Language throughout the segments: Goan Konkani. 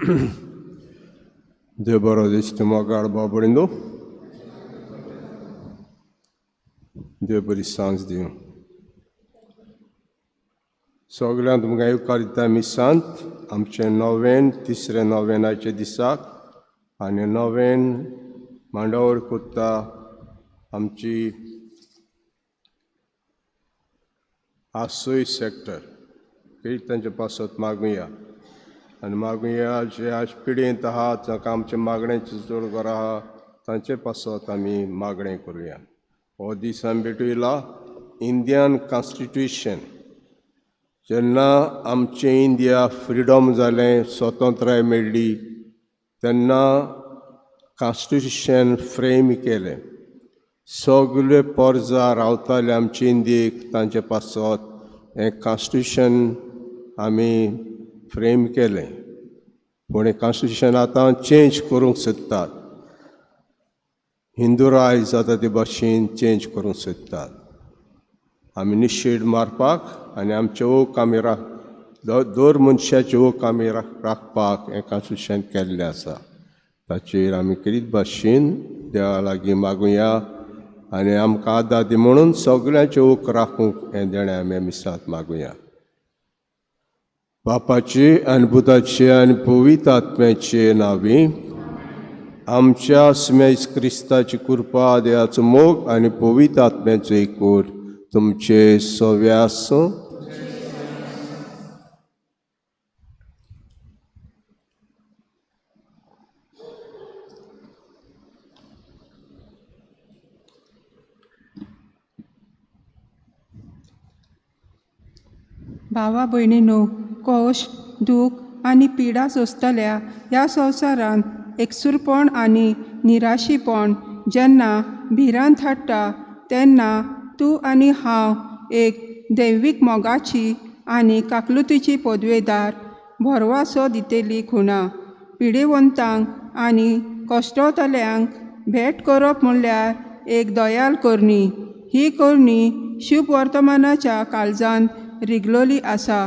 देव बरो दीस तुमकां बाबडिंदो, देव बरी सांज दिवं। सगळ्यांक तुमकां येवकार दिता मिसांत आमचें नोवेन, तिसरें नोवेनाचे दिसाक आनी नोवेन मांडावळ कोत्ता आमची आसोय सेक्टर कितें तांचे पासत मागुया आनी मागुया जे आज पिडेंत आहा तांकां आमचें मागणें चड घर आहा तांचे पासत आमी मागणें करुया। हो दीस आमी भेटयला इंडियन कॉन्स्टिट्युशन। जेन्ना आमचें इंडिया फ्रिडम जालें, स्वतंत्राय मेळ्ळी तेन्ना कॉन्स्टिट्युशन फ्रेम केलें। सगळे पोरजा रावताले आमचे इंडियेक तांचे पासत हें कॉन्स्टिट्युशन आमी फ्रेम केलें। पूण हें कॉन्स्टिट्युशन आतां चेंज करूंक सोदतात, हिंदू रायज जाता ते भाशेन चेंज करूंक सोदतात। आमी निशेड मारपाक आनी आमचे ओक आमी दर मनशाचे ओक आमी राखपाक हें कॉन्स्टिट्युशन केल्लें आसा। ताचेर आमी कितें भाशेन देवा लागीं मागुया आनी आमकां आदार दी म्हणून सगळ्यांचे ओक राखूंक हें देणें आमी मिसांत मागुया। बापाचे आनी पुताचे आनी पवित्र आत्म्याचे नांवी आमच्या सुमेज क्रिस्ताची कृपा, देवाचो मोग आनी पवित्र आत्म्याचो एकवट तुमचे सव्या आसूं। भावा भयणीनो, कश्ट, दूख आनी पिडा सोंसतल्या ह्या संवसारांत एकसूरपण आनी निराशीपण जेन्ना भिरांत हाडटा तेन्ना तूं आनी हांव एक दैवीक मोगाची आनी काकलुतीची पदवेदार भरवासो दितली खुणा। पिडेवंतांक आनी कश्टवतल्यांक भेट करप म्हणल्यार एक दयाल करणी। ही करणी शुभ वर्तमानाच्या काळजान रिगलोली आसा।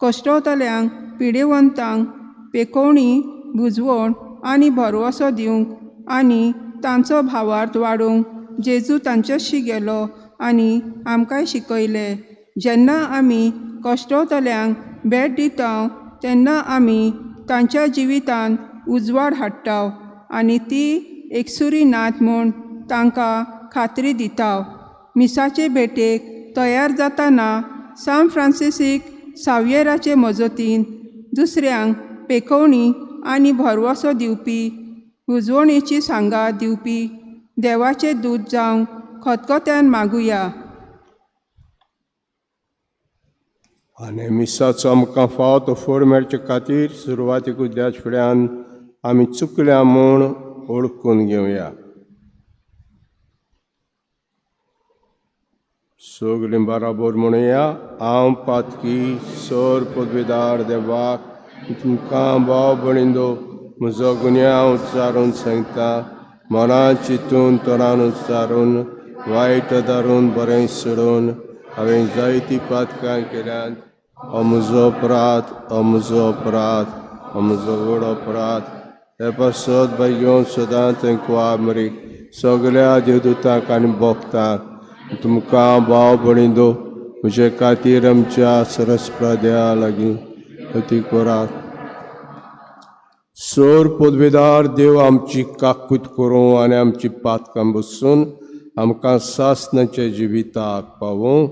कश्टवतल्यांक, पिडेवंतांक पेकोवणी, बुजवण आनी भरवसो दिवंक आनी तांचो भावार्थ वाडोवंक जेजू तांच्याशी गेलो आनी आमकांय शिकयलें। जेन्ना आमी कश्टवतल्यांक भेट दिता तेन्ना आमी तांच्या जिवितांत उजवाड हाडटा आनी ती एकसुरी नात म्हूण तांकां खात्री दिता। मिसाचे भेटेक तयार जाताना सान फ्रांसिसीक सावयेराचे मजतीन दुसऱ्यांक पेकोवणी आनी भरवसो दिवपी, उजवणेची सांगात दिवपी देवाचे दूत जावंक खतखत्यान मागुया। आनी मिसाचो आमकां फावो तो फोड मेळचे खातीर सुरवातीक उद्याच फुड्यान आमी चुकल्या म्हूण ओळखून घेवया। सगळीं बराबर म्हणुया, हांव पातकी सर पदवेदार देवाक तुमकां भाव भयणींनो म्हजो गुन्यांव उच्चारून सांगता। मनां चिंतून तोंडान उच्चारून वायट धरून बरें सोडून हांवें जायतीं पातकां केल्यांत। हो म्हजो अपराध, हो म्हजो अपराध, हो म्हजो व्हड अपराध। ते पासत भाग्योन सदांच कुवामरी सगळ्या देवदूतांक आनी भोगतांक तुमकां भाव भयणींनो म्हजे खातीर आमच्या सरस्पा देवा लागीं अती करात। सोर पदवेदार देव आमची काकूत करूं आनी आमची पातकां बसून आमकां सासणाच्या जिविताक पावूं।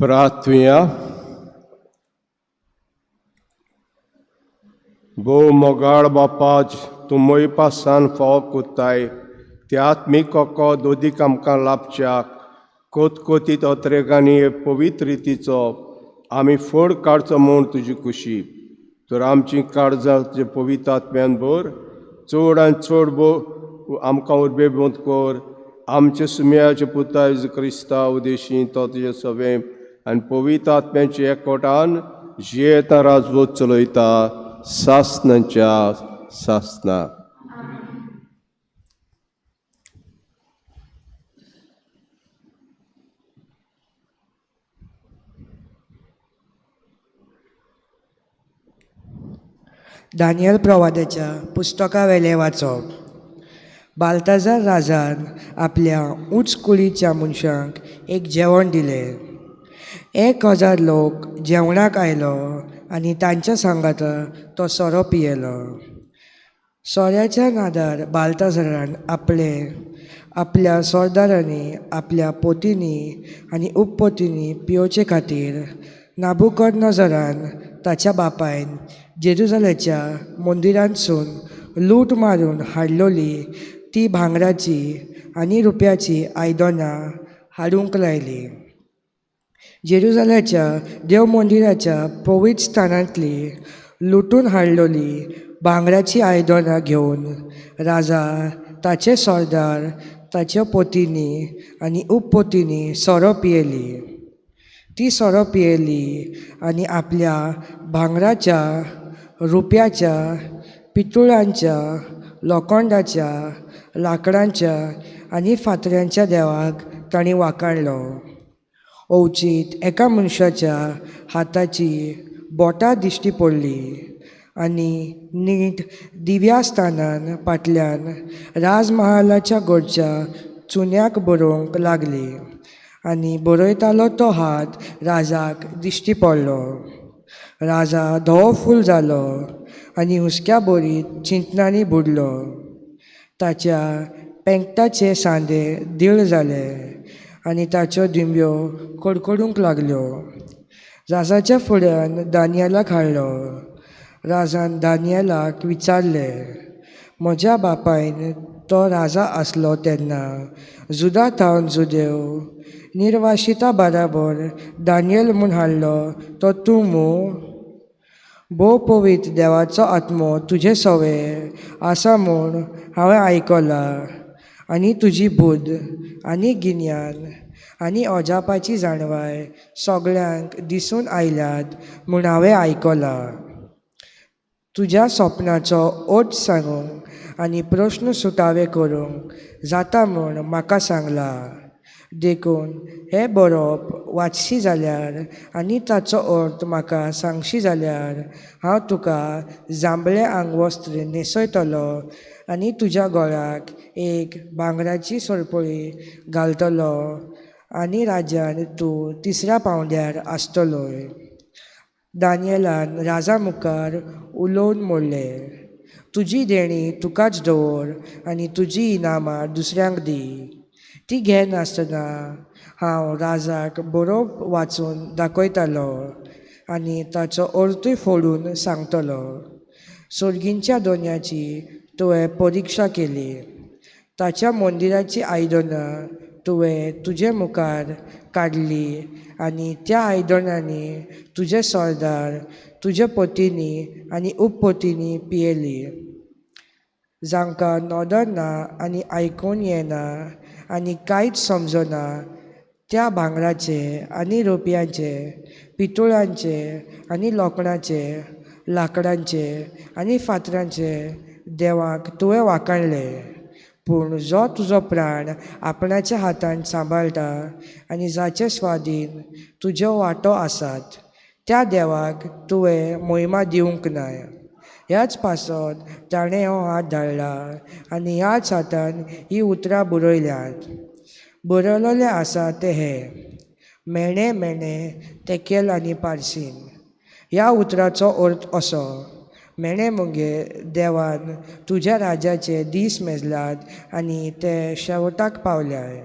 प्रार्थुया। भोव मोगाळ बापाज तूं मोयपासान फोव कोत्ताय ते आत्मीक कोको दोदीक आमकां लाभच्याक कोतकोतीत अत्रेगांनी पवित्र रितीचो आमी फोड काडचो म्हूण तुजी खुशी तर आमची काळजां तुजे पवित्र आत्म्यान भर चड आनी चड भो आमकां उर्बेबंत कर आमचे सुम्याचे पुता जेजू क्रिस्ता उदेशी तो तुजे सवें आनी पवित्र आत्म्याचे एकवटान जियेता राजवत चलयता सासनाच्या सासना. दानियल प्रवादाच्या पुस्तकावेलें वाचप. बाल्ताजार राजान आपल्या उंच कुळीच्या मनशांक एक जेवण दिलें. 1000 लोक जेवणाक आयलो आनी तांच्या सांगाता तो सोरो पियेलो. सोऱ्याच्या नादार बाल्ताजारान आपले आपल्या सरदारांनी आपल्या पोतींनी आनी उपपोतींनी पियोवचे खातीर नाबुकदनजरान ताच्या बापायन जेरुजालेच्या मंदिरांतसून लूट मारून हाडलोली ती भांगराची आनी रुप्याची आयदनां हाडूंक लायली. जेरुजाल्याच्या देव मंदिराच्या पवित्र स्थानांतली लुटून हाडलोली भांगराची आयदनां घेवन राजा ताचे सरदार ताच्या पोतींनी आनी उपपोतींनी सोरो पियेली. ती सोरो पियेली आनी आपल्या भांगराच्या रुप्याच्या पितुळांच्या लोखंडाच्या लांकडांच्या आनी फातऱ्यांच्या देवाक तांणी वाखाणलो. अवचीत एका मनशाच्या हाताची बोटां दिश्टी पडली आनी नीट दिव्या स्थानान फाटल्यान राजमहालाच्या गोडच्या चुन्याक बरोवंक लागली आनी बरयतालो तो हात राजाक दिश्टी पडलो. राजा धवो फूल जालो आनी हुसक्या बरीत चिंतनांनी बुडलो. ताच्या पेंकटाचे सांदे दीळ जाले आनी ताच्यो दिंब्यो कडकडूंक लागल्यो. राजाच्या फुड्यान दानियलाक हाडलो. राजान दानियलाक विचारलें, म्हज्या बापायन तो राजा आसलो तेन्ना जुदा थावन जुदेव निर्वाशिता बाराबर दानियल म्हूण हाडलो तो तूं मू? भोव पवित्र देवाचो आत्मो तुजे सवे आसा म्हूण हांवें आयकलां आनी तुजी बुद्द आनी गिन्यान आनी अजापाची जाणवाय सगळ्यांक दिसून आयल्यात म्हूण हांवें आयकलां. तुज्या सपनाचो अर्थ सांगूंक आनी प्रस्न सुटावे करूंक जाता म्हूण म्हाका सांगलां. देखून हें बरोवप वाचशी जाल्यार आनी ताचो अर्थ म्हाका सांगशी जाल्यार हांव तुका जांबळें आंगवस्त्र न्हेसयतलो आनी तुज्या गळ्याक एक भांगराची सरपळी घालतलो आनी राज्यान तूं तिसऱ्या पांवड्यार आसतलोय. दानियलान राजा मुखार उलोवन म्हणलें, तुजी देणी तुकाच दवर आनी तुजी इनामां दुसऱ्यांक दी. ती घेनासतना हांव राजाक बरोवप वाचून दाखयतालो आनी ताचो अर्थूय फोडून सांगतलो. सर्गींच्या दोनयाची तुवें परिक्षा केली. ताच्या मंदिराची आयदनां तुवें तुजे मुखार काडली आनी त्या आयदनांनी तुजे सरदार तुजे पतींनी आनी उपपतींनी पियेली. जांकां नदर ना आनी आयकून येना आनी कांयच समजना त्या भांगराचे आनी रुपयाचे पितुळांचे आनी लोखणाचे लांकडांचे आनी फातरांचे देवाक तुवें वाखाणले. पूण जो तुजो प्राण आपणाच्या हातान सांबाळटा आनी जाचे स्वादीन तुज्यो वांटो आसात त्या देवाक तुवें मोहिमा दिवंक नाय. ह्याच पासत ताणें हो हात धाडला आनी ह्याच हातान हीं उतरां बरयल्यांत. बरयलेलें आसा तें हें, मेणे मेणे तेकेल आनी पार्सीन. ह्या उतराचो अर्थ असो, मेणे मुगे देवान तुज्या राज्याचे दीस मेजल्यात आनी ते शेवटाक पावल्याय.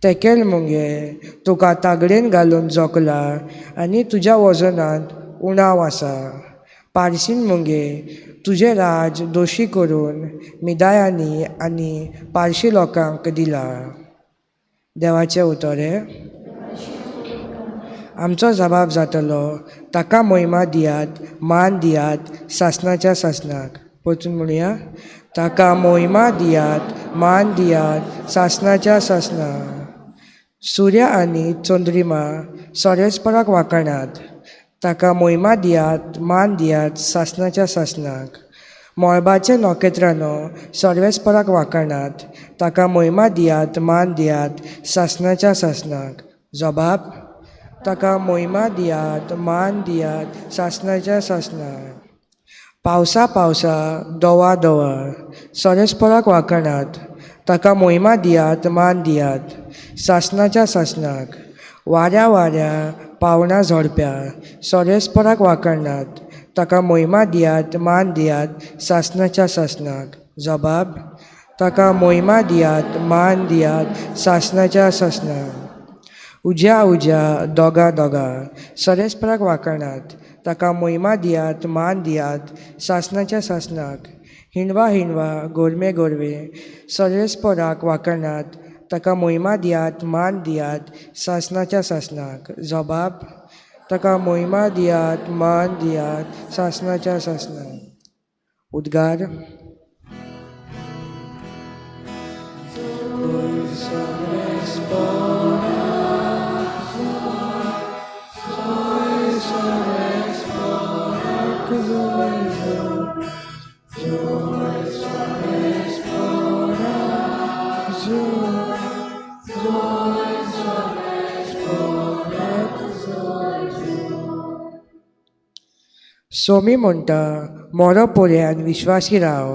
तेकेल मुगे तुका तागडेन घालून जोखला आनी तुज्या वजनांत उणाव आसा. पार्सीन मुगे तुजें राज दोशी करून मिदायानी आनी पारशी लोकांक दिलां. देवाचें उतर हें. आमचो जबाब जातलो, ताका मोहिमा दियात, मान दियात सासणाच्या सासणाक. परतून म्हणुया, ताका मोहिमा दियात, मान दियात सासणाच्या सासणाक. सूर्य आनी चंद्रिमा सोरेस्पराक वांकणात, ताका मोहिमा दियात, मान दियात सासणाच्या सासणाक. मळबाचे नखेत्रांनो सर्वेस्पराक वांकणात, ताका मोहिमा दियात, मान दियात सासणाच्या सासणाक. जबाब, ताका मोहिमा दियात, मान दियात सासणाच्या सासणाक. पावसा पावसा दोवा दोवा सोरेस्पराक वांकणात, ताका मोहिमा दियात, मान दियात सासणाच्या सासणाक. वाऱ्या वाऱ्या पावणां झोडप्या सोरेस्पराक वांकणात, ताका मोहिमा दियात, मान दियात सासणाच्या सासणाक. जबाब, ताका मोहिमा दियात, मान दियात सासणाच्या सासणाक. उज्या उज्या दोगां दोगां सोरेस्पराक वांकणात, ताका मोहिमा दियात, मान दियात सासणाच्या सासणाक. हिंडवा हिंडवा गोरमे गोरवे सोरेस्पराक वांकणात, ताका मोहिमा दियात, मान दियात सासणाच्या सासणाक. जबाब, ताका मोहिमा दियात, मान दियात सासणाच्या सासणाक. उद्गार. सोमी म्हणटा, मोरो पर्यान विश्वासी राव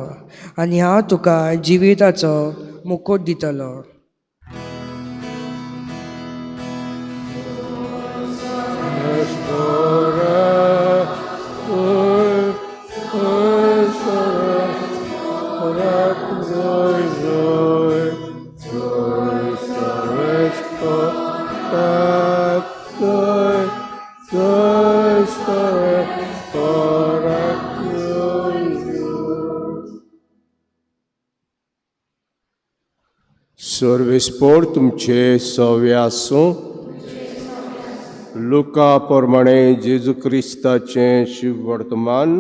आनी हांव तुका जिविताचो मुकूट दितलो. सर्वेस्पोर तुमचे सवे आसूं. लुका प्रमाणे जेजू क्रिस्ताचें शिव वर्तमान.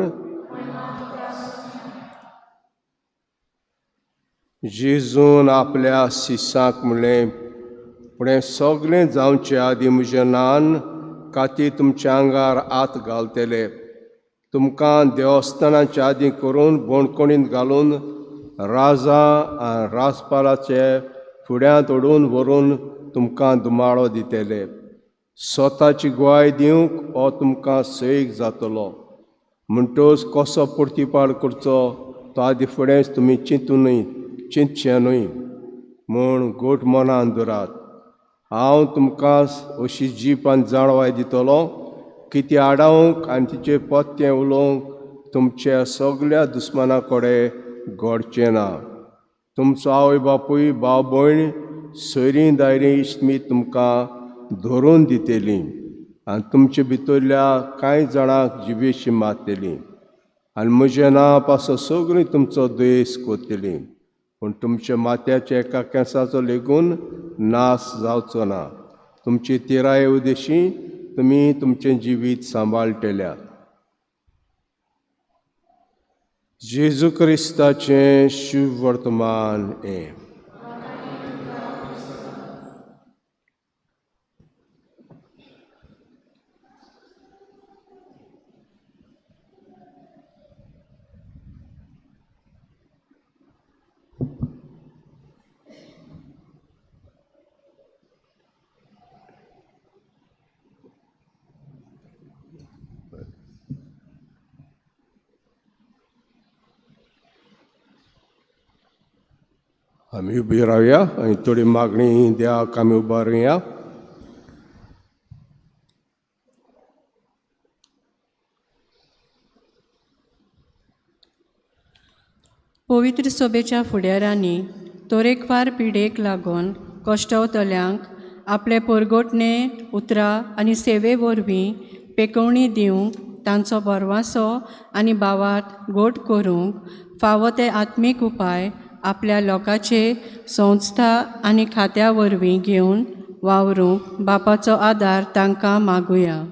जेजून आपल्या शिसांक म्हणलें, पूण हें सगळें जावचे आदीं म्हज्या नान काती तुमच्या आंगार हात घालतले, तुमकां देवस्थानाच्या आदीं करून बोणकोणींत घालून राजा आनी राजपालाचे फुड्यांत ओडून व्हरून तुमकां दुमाळो दितले. स्वताची ग्वाय दिवंक हो तुमकां सयक जातलो. म्हणटच कसो प्रतिपाळ करचो तो आदी फुडेंच तुमी चिंतूनय चिंतचें न्हय म्हूण गोट मनान दवरात. हांव तुमकां अशी जीप आनी जाणवाय दितलो की ती आडावंक आनी तिचें पत्तें उलोवंक तुमच्या सगल्या दुस्माना कडेन घडचें ना. तुमचो आवय बापूय, भाव भयण, सोयरीं दायरीं इश्टमीत तुमकां धरून दितलीं आनी तुमचे भितरल्या कांय जाणांक जिवेशी मारतलीं आनी म्हजें नांव पासो सगळीं तुमचो दुयेंस करतलीं, पूण तुमच्या माथ्याच्या एका केंसाचो लेगून नाश जावचो ना. तुमची तिराये उदेशी तुमी तुमचें जिवीत सांबाळटल्या. जेजू क्रिस्ताचें शुभ वर्तमान हें. आमी उबी रावया आनी थोडी मागणी देवाक आमी उबारुया. पवित्र सोबेच्या फुडारांनी तरेकवार पिडेक लागून कश्टवतल्यांक आपले परगटणे उतरां आनी सेवे वरवीं पेकोवणी दिवंक तांचो भरवासो आनी भावार्थ गोट करूंक फावो ते आत्मीक उपाय आपल्या लोकांचे संस्था आनी खात्या वरवीं घेवन वावरूंक बापाचो आदार तांकां मागुया.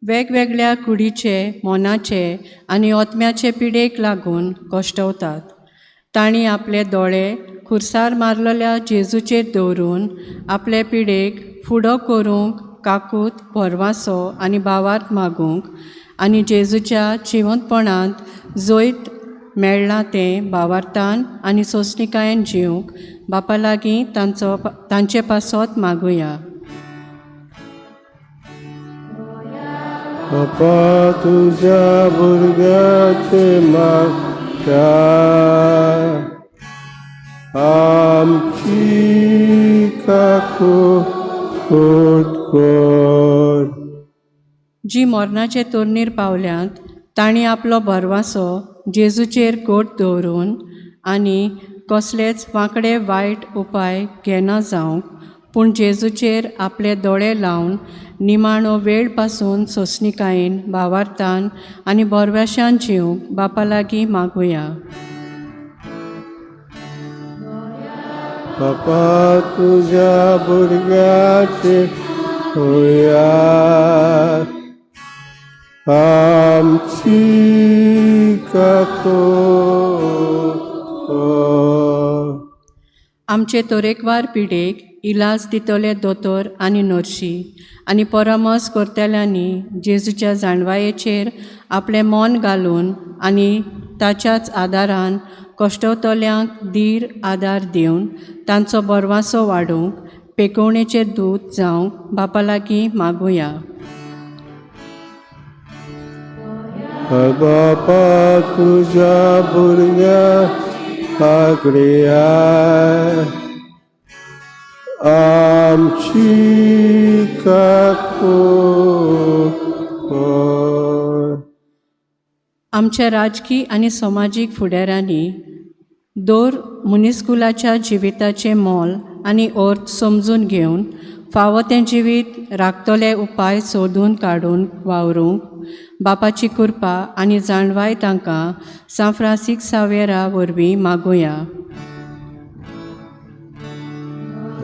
वेगवेगळ्या कुडीचे, मनाचे आनी ओतम्याचे पिडेक लागून कश्टवतात. तांणी आपले दोळे खुर्सार मारलेल्या जेजूचेर दवरून आपले पिडेक फुडो करूंक काकूत, भरवासो आनी भावार्थ मागूंक आनी जेजूच्या जिवंतपणांत जैत मेळ्ळां तें भावार्थान आनी सोंसणिकायेन जिवंक बापा लागीं तांचो तांचे पासत मागुया. बापा तुज्या भुरग्याचे मागता आमची काकूत कर. जी मरणाचे तोरणीर पावल्यांत तांणी आपलो भरवासो जेजूचेर गोट दवरून आनी कसलेच वांकडे वायट उपाय घेना जावंक, पूण जेजूचेर आपले दोळे लावन निमाणो वेळ पासून सोंसणिकायेन, भावार्थान आनी बोरव्याशान जिवंक बापा लागीं मागुया. बापा तुज्या भुरग्याचे होया आमची काकूत कर. आमचे तरेकवार पिडेक इलाज दितले दोतोर आनी नर्शी आनी परामर्स करतल्यांनी जेजूच्या जाणवायेचेर आपलें मन घालून आनी ताच्याच आदारान कश्टवतल्यांक धीर आदार दिवन तांचो बरवासो वाडोवंक पेकोवणेचे दूत जावंक बापा लागीं मागुया. बापा तुज्या भुरग्या आगळ्या आमची काकूत कर. आमच्या राजकी आनी समाजीक फुडाऱ्यांनी दर मनीसकुलाच्या जिविताचें मोल आनी अर्थ समजून घेवन फावो तें जिवीत राखतले उपाय सोदून काडून वावरूंक बापाची कृपा आनी जाणवाय तांकां सांत फ्रांसीस सावेरा वरवीं मागुया.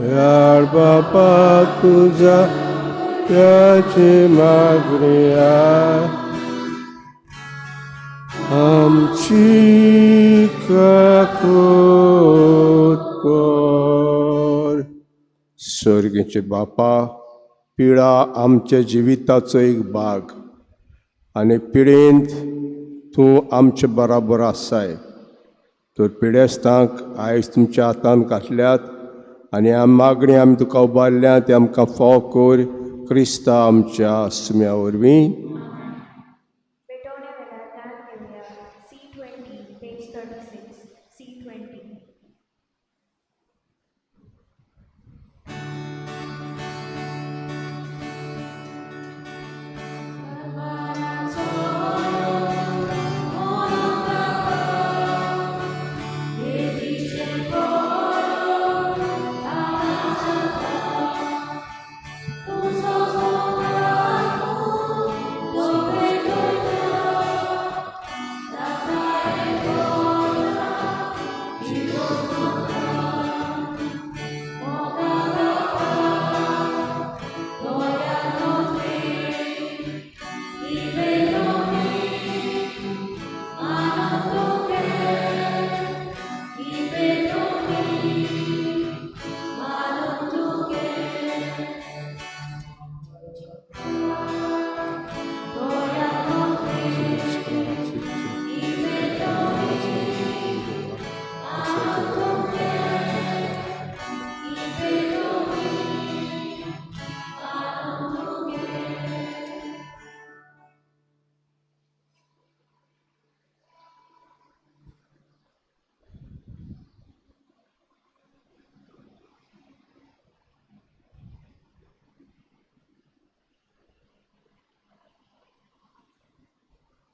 यार बापा तुज्या त्याचे मागण्या आमची काकूत कर. सर्गीचे बापा, पिडा आमच्या जिविताचो एक भाग आनी पिडेंत तूं आमचे बराबर आसाय. तर पिडेस्तांक आयज तुमच्या हातान घातल्यात आनी मागणी आमी तुका उबारल्या ते आमकां फाव कर क्रिस्ता आमच्या सुम्या वरवीं. पेटोवणे वेळार दान घेवया. C20 page 36 C20. Thank you.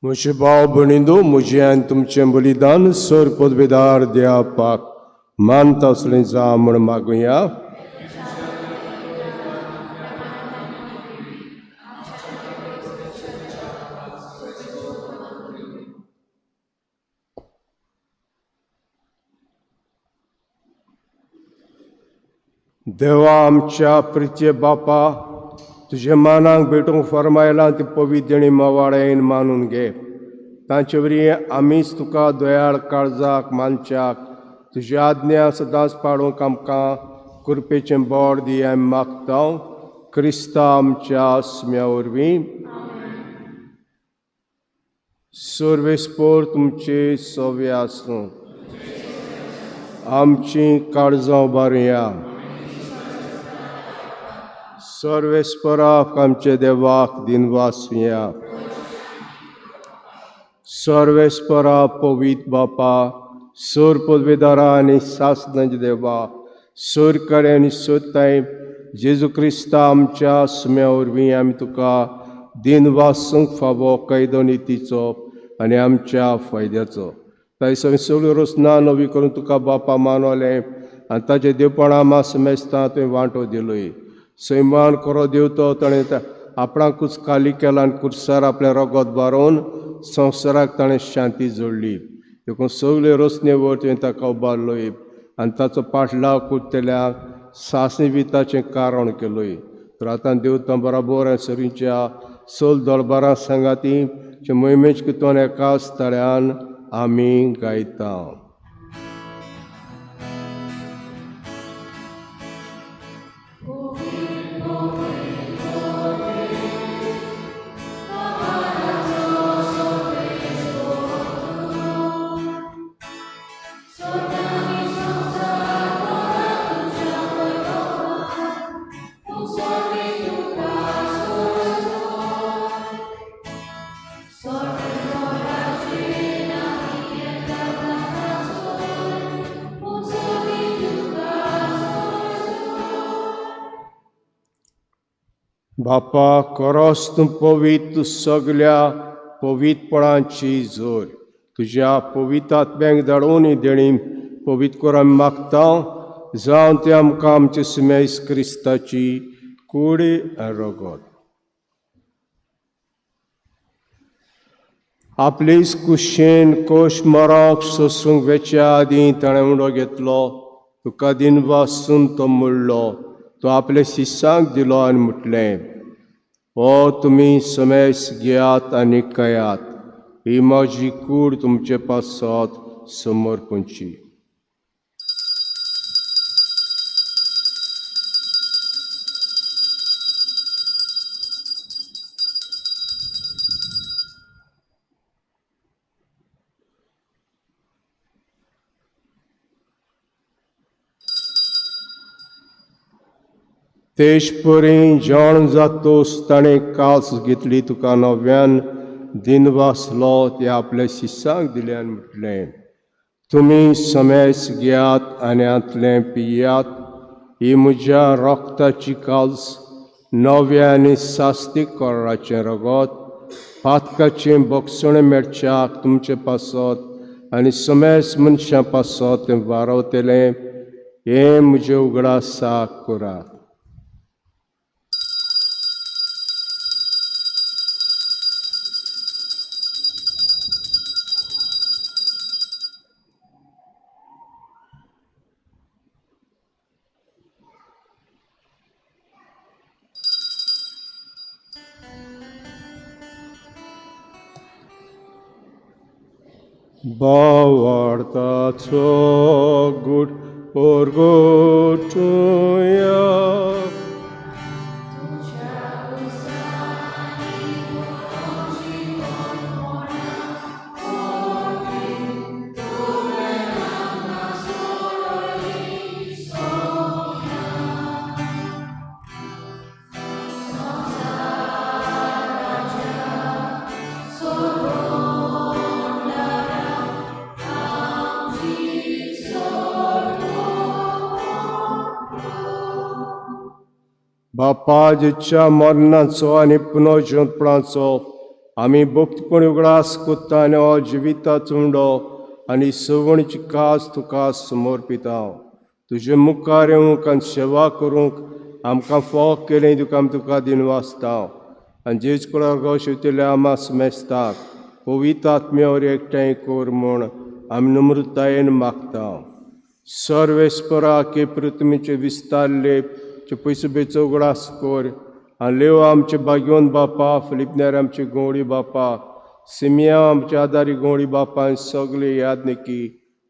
म्हजे भाव भयणींनो, म्हजें आनी तुमचें बलिदान सर पदवेदार देवाक मानता असलें जावं म्हूण मागुया. देवा आमच्या प्रित्ये बापा, तुज्या मानाक भेटूंक फर्मायलां ती पवित्र देणी मवाळेन मानून घे. तांचे वरवीं आमीच तुका दयाळ काळजाक मानच्याक तुजी आज्ञा सदांच पाळूंक आमकां कृपेचें बोड दी आमी मागता, क्रिस्ता आमच्या सुम्या वरवीं. सर्वेस्पोर तुमचे सवे आसूं. आमची काळजां उबारुया. सर्वेस्पराक आमचे देवाक दिनवासुया. सर्वेस्परा पवित्र बापा, सोर पदवेदारा आनी सासनाचे देवा, सोर कडे आनी सोदताय जेजू क्रिस्ता आमच्या सुम्या वरवीं आमी तुका दिनवासूंक फावो कैदो नितीचो आनी आमच्या फायद्याचो. ताय सगळीं सगळ्यो रचना नवी करून तुका बापा मानवलें आनी ताचे देवपणा मा समेस्तां तुवें वांटो दिलोय. सैमान करो देव तो ताणें आपणाकूच खाली केला आनी कुर्सार आपलें रगत बारोवन संवसाराक ताणें शांती जोडली. देखून सगळे रचने वर तुवें ताका उबारलोय आनी ताचो पाटलाव करतल्यांक सासणी बी ताचें कारण केलोय. तर आतां देवतां बराबर आनी सरीच्या सोल दळबारां सांगाती मोहिमेच कितून एकाच तळ्यान आमी गायता. बापा, करोस तूं पवित्र सगल्या पवित्रपणाची जोर तुज्या पवित्र आत्म्याक धाडून ही देणी पवित्र कर आमी मागता, जावन ते आमकां आमचे सुमेस क्रिस्ताची कूड आनी रगत. आपलेच कुशेन कोश मराक सोसूंक वेच्या आदीं ताणें उडो घेतलो, तुका दिनवासून तो म्हणलो, तो आपले शिश्यांक दिलो आनी म्हटलें, ओ तुमी समेस घेयात आनी कयात, ही म्हजी कूड तुमचे पासत समर्पणची. तेजपरी जाण जातोस ताणें कास घेतली, तुका नव्यान दिनवासलो, ते आपल्या शिश्यांक दिले आनी म्हटलें, तुमी समेस घेयात आनी हांतलें पियात, ही म्हज्या रक्ताची काल्स, नव्या आनी सास्तीक कराराचें रगत, पातकाचें बक्षण मेळच्याक तुमचे पासत आनी समेस मनशां पासत तें वारवतलें, हें म्हजें उगडासाक करात. भावार्थाचो गूट परगटुया. बापा, जेच्या मरणाचो आनी पुनर्जिवंतपणाचो आमी भक्तपण उगडास कोत्ता आनी हो जिविताचो उंडो आनी सवणीची कास तुका समर्पिता. तुजे मुखार येवंक आनी सेवा करूंक आमकां फोग केलें तुका आमी तुका दिनवासता. आनी जेज कुळार शिवतल्या आमा समेस्ताक पवित्र आत्म्यावर एकठांय कर म्हूण आमी नम्रतायेन मागता. सर्वेस्परा के पृथ्वीचे विस्तारले पयसो बेचो उगडास कर आनी लेव आमचे भाग्योन बापा, फिलिपनेर आमचे गवळी बापा, सिमिया आमचे आदारी गवळी बापा आनी सगळे यादनिकी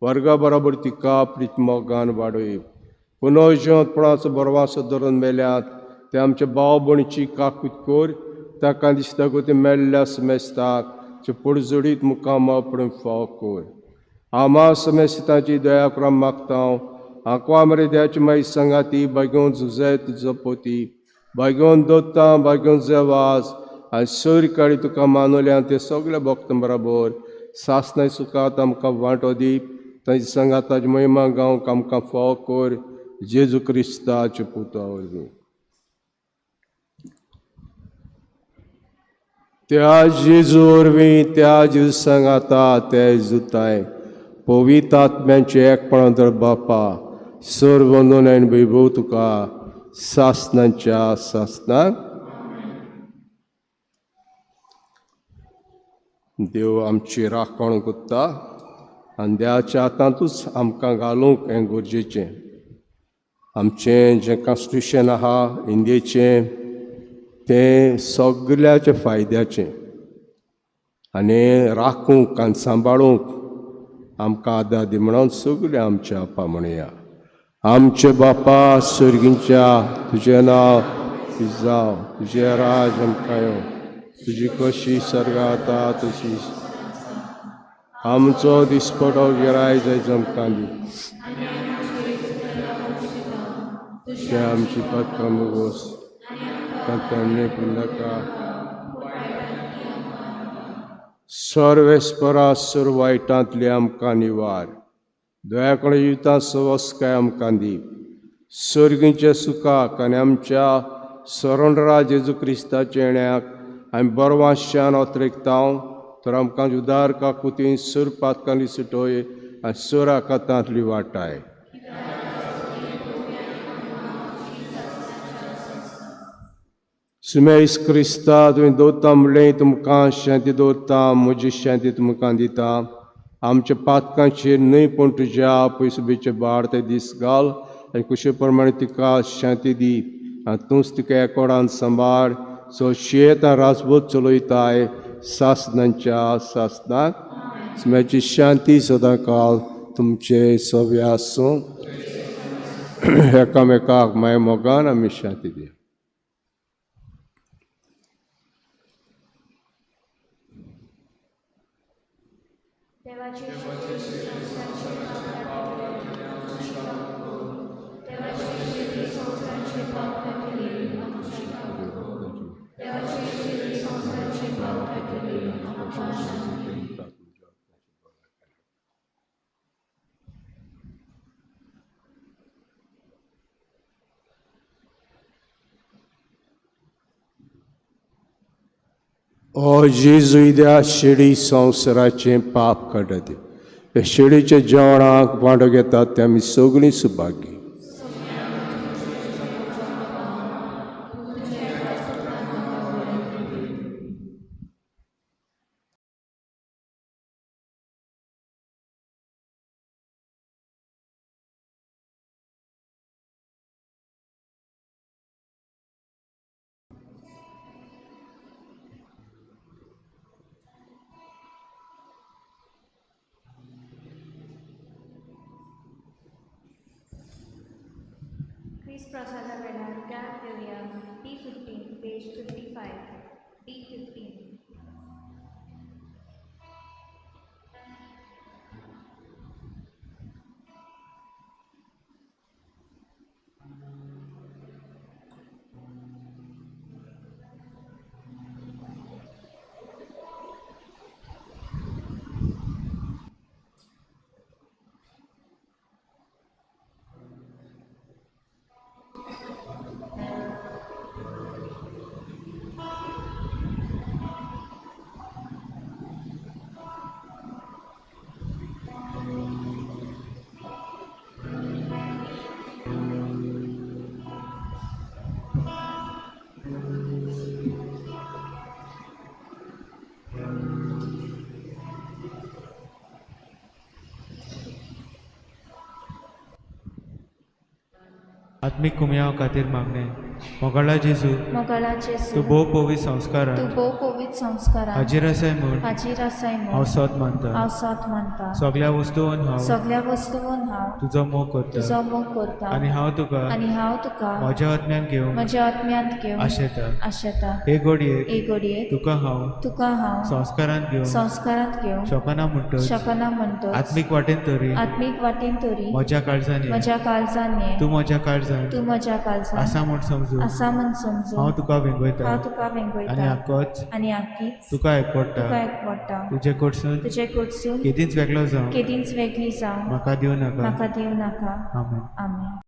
वर्गा बरोबर तिका प्रीत मोगान वाडय. पुनर्जिवंतपणाचो बरवासो धरून मेल्यात ते आमच्या भाव भयणीची काकूत कर, ताका दिसता ते मेल्ल्या समेस्ताक जे पडजोडीत मुखाम आपणे फाव कर. आमा समेस्तांची दया करून मागता. आंकवा मरे द्याची माई सांगाती भाग्योन जुजे तुजो पोती भाग्योन दोत्ता भाग्योन जेवास आनी सर काळी तुका मानवल्या ते सगळे भक्त बराबर सासनाय सुखात आमकां वांटो दी. तांची सांगाताची महिमा गावंक आमकां फाव कर जेजू क्रिस्ताचे पुता वरवीं. त्या जेजू वरवीं, त्या जेजू सांगाता, त्या जेजूताय पवित्र आत्म्यांचे एकपणान तर बापा सर्व वंदन आनी वैभव तुका सासनाच्या सासनाक. देव आमची राखण करता आनी देवाच्या हातांतूच आमकां घालूंक हें गरजेचें. आमचें जें कॉन्स्टिट्युशन आहा इंडियेचें तें सगल्याच्या फायद्याचें आनी राखूंक आनी सांबाळूंक आमकां आदार दी म्हणून सगळें आमच्या आपा म्हणया. आमचे बापा सर्गींच्या, तुजें नांव जावं, तुजें राज आमकां येवं, तुजी कशी सर्गांत तशी आमचो दिसपटो गिराय जायत आमकां दी. ते आमची पदकां मुगोस तांणी नाका. सर्वेस्परा सर वायटांतली आमकां निवार, दया करून जिवितांत सवस्काय आमकां दी. सर्गींच्या सुखाक आनी आमच्या सरणरा जेजू क्रिस्ताच्या येण्याक आमी बरवांशान अत्रेकता तर आमकां उदार काकुतीन सर पातकांनी सुटोय आनी सर आकातांतली वाटाय. सुमेस क्रिस्ता तुवें दवरता म्हणलें तुमकां शांती दवरता, म्हजी शांती तुमकां दिता. आमच्या पातकांचेर न्हय पूण तुज्या पयसुबेचे बाळ ते दीस घाल आनी कुशे प्रमाणे तिका शांती दी आनी तूंच तिका एकोडान सांबाळ सो शेत आनी राजबोध चलयताय सासनांच्या सासनाक. सुम्याची शांती सदां काल तुमचे सव्या आसूं. एकामेकाक माय मोगान आमी शांती दिया. ओ जेजू त्या शिडी संवसाराचें पाप काडटा, त्या शिडीच्या जेवणाक वांटो घेतात ते आमी सगळीं सुभागी. प्रसादा वेळार गान घेवया D15 page 55 D15. आत्मीक कुमयांव खातीर मागणें. मोगाळा जेजू, मोगाळा जेजू, तूं भोव पवित्र संस्कारान तूं भोव पवित्र संस्कारान हाजीर आसाय म्हूण हाजीर आसाय हांव म्हूण सोद मानता. हांव सोद मानता. सगळ्या वस्तून हांव सगळ्या वस्तून हांव तुजो मोग करता तुजो मोग करता आनी हांव तुका आनी हांव तुका म्हज्या आत्म्यान घेवंक म्हज्या आत्म्यांत घेवन आशेता. आशेता. हे घडयेक हे घडयेक तुका हांव तुका हांव संस्कारान घेवंक संस्कारांत घेवंक शकना म्हणटच शकना म्हणटच आत्मीक वाटेन तरी आत्मीक वाटेन तरी म्हज्या काळजान ये. म्हज्या काळजान ये. तूं म्हज्या काळजान तूं म्हज्या काळजान आसा म्हूण समजून आसा म्हूण समजून हांव तुका वेंगयता हांव तुका आनी वेंगयता आकोच आनी आकीच तुका एकवडटा. तुका एकवडटा. तुजे कडसून तुजे कडसून केदींच वेगळो जावं केदींच वेगळी जावं म्हाका दिवं नाका. म्हाका दिवं नाका. आमेन. आमेन.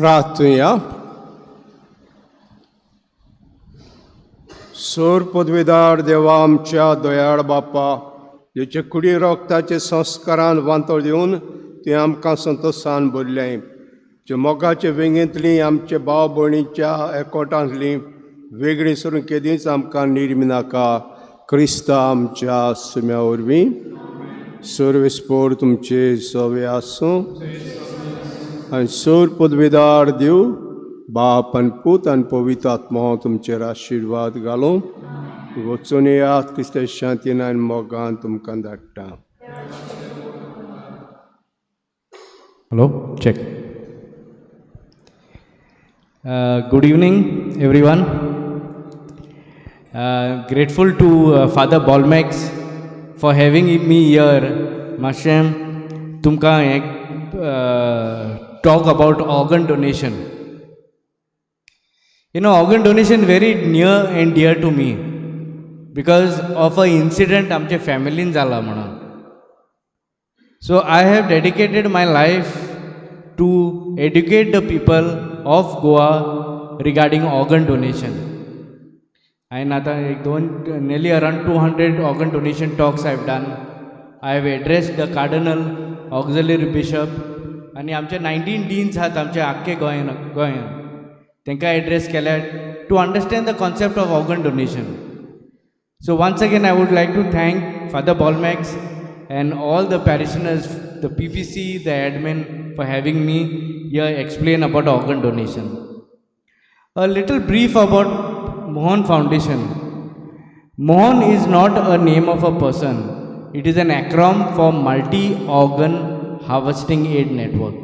प्रार्थुया. सोर पदवेदार देवा आमच्या दयाळ बापा, जेचे कुडी रोगताचे संस्कारान वांतोळ दिवन तुवें आमकां संतोशान भरलें, जे मोगाचे वेंगेंतली आमचे भाव भयणीच्या एकोटांतली वेगळी सरून केदींच आमकां निर्मी नाका, क्रिस्ता आमच्या सुम्या वरवीं. सर्वेस्पोर तुमचे सवे आसूं आनी सोर पदवेदार देव बाप आनी पूत आनी पवित्र आत्मो तुमचेर आशिर्वाद घालूं. वचून येयात, क्रिस्ता शांतीन आनी मोगान तुमकां धाडटा. Hello, check. Good evening, everyone. Grateful to Father Bolmax for having me here. मातशें तुमकां हें talk about organ donation. Organ donation very near and dear to me because of a incident आमच्या फॅमिलीन जाला म्हणून. So I have dedicated my life to educate the people of Goa regarding organ donation. हांवें आतां एक दोन nearly around 200 organ donation talks I have done. I have addressed the cardinal, auxiliary bishop आनी आमचे 19 डीन्स आहात आमचे आख्खे गोंयान गोंयान, तांकां एड्रेस केल्यार to understand the concept of organ donation. So once again I would like to thank Father Bolmax and all the parishioners, the PPC, the admin for having me here explain about organ donation. A little brief about Mohan Foundation. Mohan is not a name of a person. It is an acronym for Multi-Organ Harvesting Aid Network.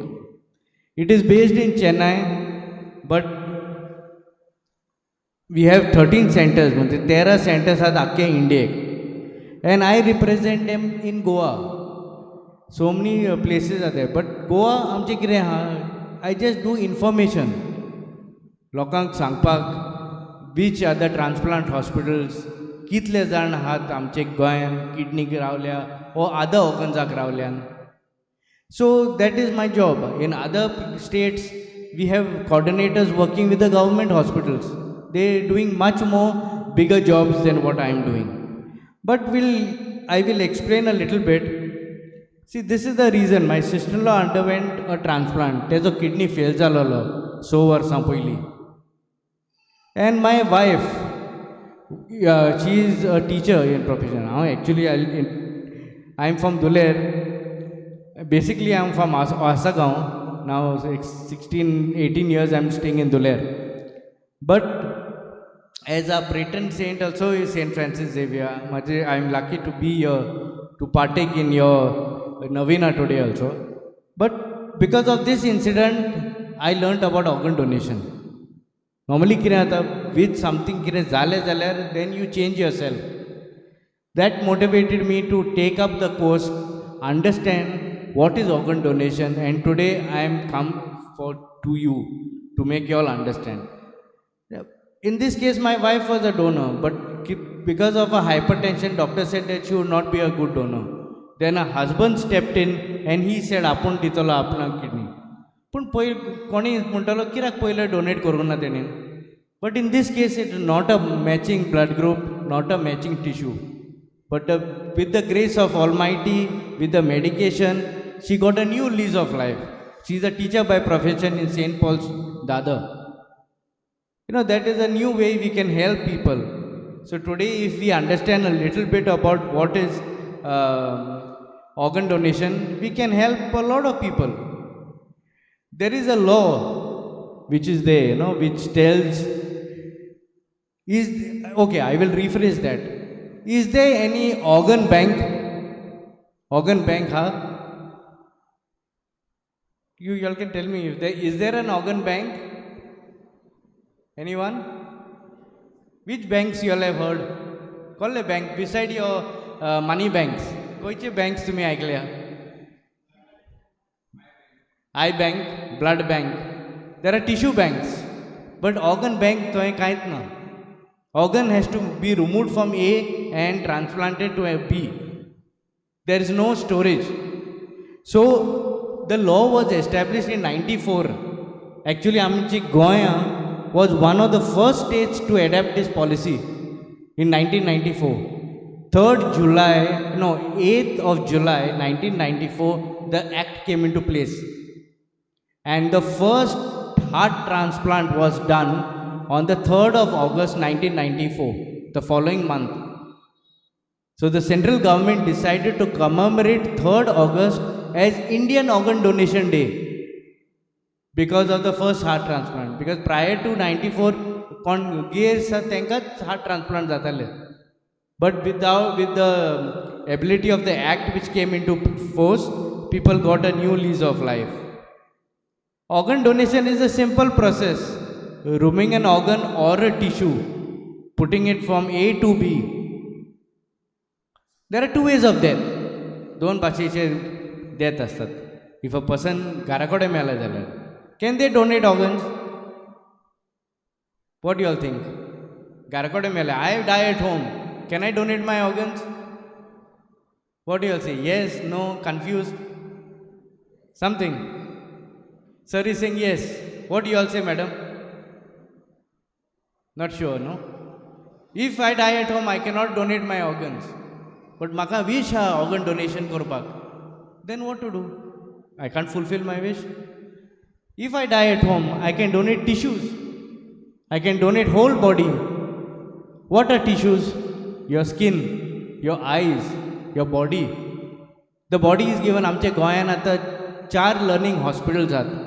It is based in Chennai, but we have 13 centers, म्हणजे 13 centers आहात आख्खे इंडियेक, and I represent them in Goa. So many places are there, but Goa आमचें कितें आहा, I just do information लोकांक सांगपाक which are the transplant hospitals, कितले जाण आहात आमचे गोंयान किडनीक रावल्या वो other ऑर्गन्साक रावल्यान. So that is my job. In other states we have coordinators working with the government hospitals. They doing much more bigger jobs than what I am doing. But I will explain a little bit. See, this is the reason my sister-in-law underwent a transplant. तेजो किडनी फेल जालोलो 6 वर्सां पयलीं. And my wife, she is a teacher in profession. हांव actually I am from Duler. Basically I am from Assagao. Now 16-18 years I am staying in Duler. But as a patron saint also is Saint Francis Xavier. I am lucky to be here to partake in your novena today also. But because of this incident, I learnt about organ donation. Normally कितें जाता, with something कितें जालें जाल्यार then you change yourself. That motivated me to take up the course, understand what is organ donation, and today I am come for to you to make you all understand. In this case, my wife was a donor, but because of a hypertension, doctor said that she would not be a good donor. Then her husband stepped in and he said, आपूण दितलो आपणाक किडनी. पूण पयर कोणी म्हणटलो कित्याक पयलें डोनेट करूंक ना तेणेन. But in this case, it is not a matching blood group, not a matching tissue. But with the grace of Almighty, with the medication, she got a new lease of life. She is a teacher by profession in St. Paul's, Dadar. You know, that is a new way we can help people. So today, if we understand a little bit about what is organ donation, we can help a lot of people. There is a law which is there, you know, which tells, is, okay, I will rephrase that. Is there any organ bank? Organ bank, huh? You all can tell me, if there, is there an organ bank? Anyone? Which banks you all have heard? Call a bank beside your money banks. Koiche banks tumi aikle? Eye bank, blood bank. There are tissue banks, but organ bank toy kait na. Organ has to be removed from A and transplanted to a B. There is no storage. So the law was established in 94 Actually आमची गोंया was one of the first states to adapt this policy in 1994. 8th of July 1994, the act came into place. And the first heart transplant was done on the 3rd of August 1994, the following month. So the central government decided to commemorate 3rd August as Indian Organ Donation Day because of the first heart transplant. Because prior to 94, कोण गे आसा तांकांच heart transplant जाताले. But with the ability of the act which came into force, people got a new lease of life. Organ donation is a simple process. Removing an organ or a tissue, putting it from A to B. There are two ways of death. दोन भाशेचे death असतात. If a person घरा कडेन मेला जाल्यार, can they donate organs? What you all think? घरा कडेन मेले, I die at home, can I donate my organs? What you all say? Yes, no, confused, something. Sir is saying yes. What you all say, madam? Not sure, no? If I die at home, I cannot donate my organs. But म्हाका wish आहा organ donation करपाक. Then what to do? I can't fulfill my wish. If I die at home, I can donate tissues. I can donate whole body. What are tissues? Your skin, your eyes, your body. The body is given. आमच्या गोंयान आतां 4 learning hospitals आहात.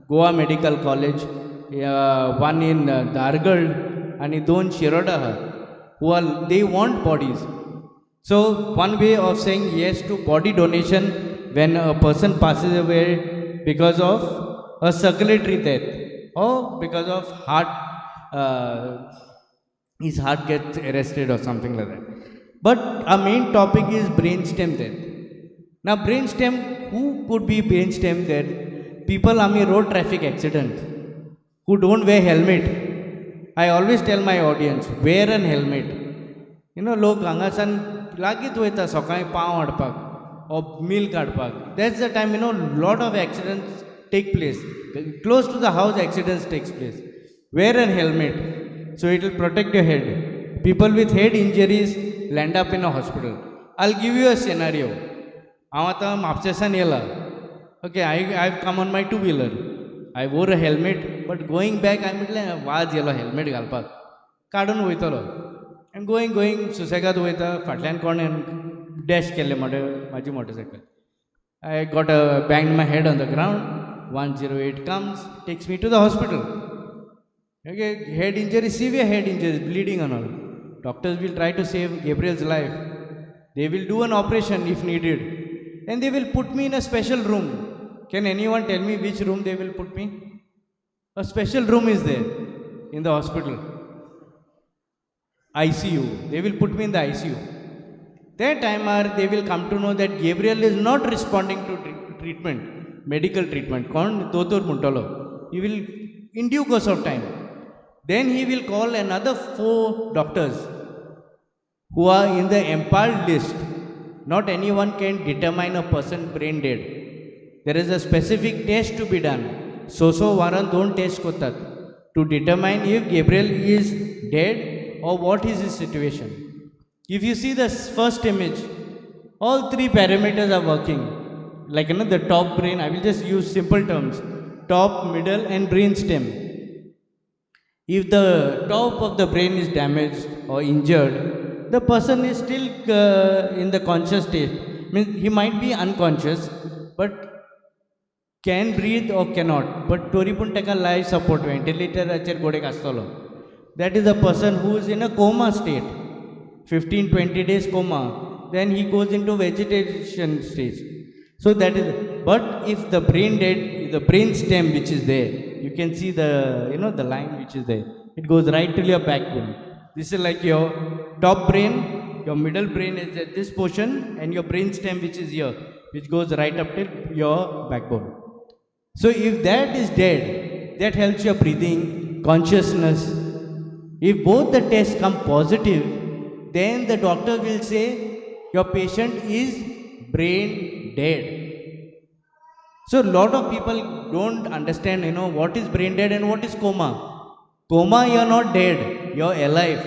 Goa Medical College, one in Dhargal आनी 2 शिरोडा आहा. Who are, they want bodies. So one way of saying yes to body donation when a person passes away because of a circulatory death or because of heart, his heart gets arrested or something like that. But our main topic is brainstem death. Now brainstem, who could be brainstem death? People are in road traffic accident who don't wear helmet. I always tell my audience, wear an helmet. You know, लोक हांगासान लागींच वयता सकाळीं पाव हाडपाक or milk हाडपाक. That's the time, you know, lot of accidents take place. Close to the house accidents takes place. Wear an helmet, so it will protect your head. People with head injuries land up in a hospital. I'll give you a scenario. हांव आतां म्हापशेसान येयला. Okay, I have come on my two-wheeler. I wore a helmet, but going back, I म्हटलें वाज येयलो हेल्मेट घालपाक, काडून वयतलो. And going, सुसेगाद वयता, फाटल्यान कोणें डॅश केल्लें म्हाजी motorcycle. I got a banged my head on the ground. 108 comes, takes me to the hospital. Okay, head injury, severe head injury, bleeding and all. Doctors will try to save Gabriel's life. They will do an operation if needed. And they will put me in a special room. Can anyone tell me which room they will put me? A special room is there in the hospital. ICU. They will put me in the ICU. That time they will come to know that Gabriel is not responding to treatment, medical treatment. Kon dotor muntalo. He will, in due course of time. Then he will call another 4 doctors who are in the empanelled list. Not anyone can determine a person brain dead. There is a specific test to be done. So varan don test kotat to determine if Gabriel is dead or what is his situation. If you see the first image, all 3 parameters are working. Like, you know, the top brain, I will just use simple terms, top, middle and brain stem. If the top of the brain is damaged or injured, the person is still in the conscious state. Means he might be unconscious, but can breathe or cannot. But tori pun teka life support ventilator acher godek astalo. That is a person who is in a coma state, 15-20 days coma. Then he goes into vegetation stage. So that is, but if the brain dead, the brain stem which is there, you can see the, you know, the line which is there. It goes right till your backbone. This is like your top brain, your middle brain is at this portion, and your brain stem which is here, which goes right up till your backbone. So if that is dead, that helps your breathing, consciousness. If both the tests come positive, then the doctor will say your patient is brain dead. So lot of people don't understand, you know, what is brain dead and what is coma. Coma, you are not dead, you are alive,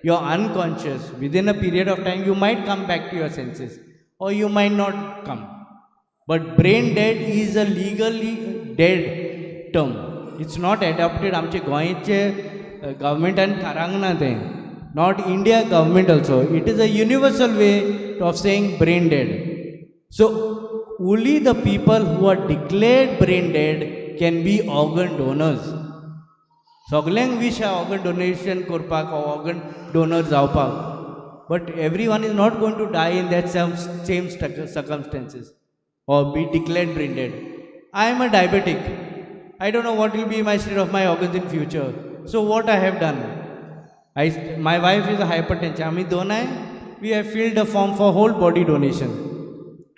you are unconscious. Within a period of time you might come back to your senses or you might not come. But brain dead is a legally dead term. It's not adopted. आमचे गोंयचे गव्हर्मेंटान थारावंक ना तें, not India government also. It is a universal way of saying brain dead. So only the people who are declared brain dead can be organ donors. सगल्यांक वीश आहा ऑर्गन डोनेशन करपाक, ऑर्गन डोनर जावपाक, but everyone is not going to die in that same circumstances or be declared brain dead. I am a diabetic. I don't know what will be my state of my organs in future. So what I have done? My wife is a hypertension. आमी दोनाय we have filled a form for whole body donation.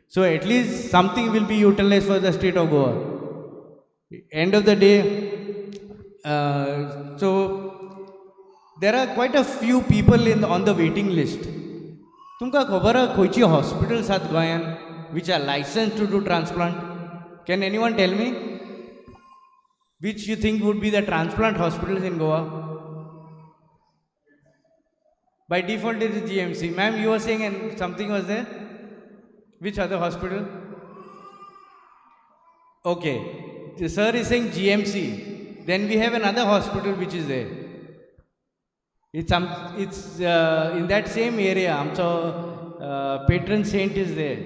So at least something will be utilized for the state of Goa. End of the day, so there are quite a few people in on the waiting list. तुमकां खबर आहा खंयची हॉस्पिटल्स आहात गोंयान which are licensed to do transplant? Can anyone tell me? Which you think would be the transplant hospitals in Goa? By default it is GMC. Ma'am, you were saying and something was there? Which other hospital? Okay, the sir is saying GMC. Then we have another hospital which is there. It's in that same area. आमचो patron saint is there.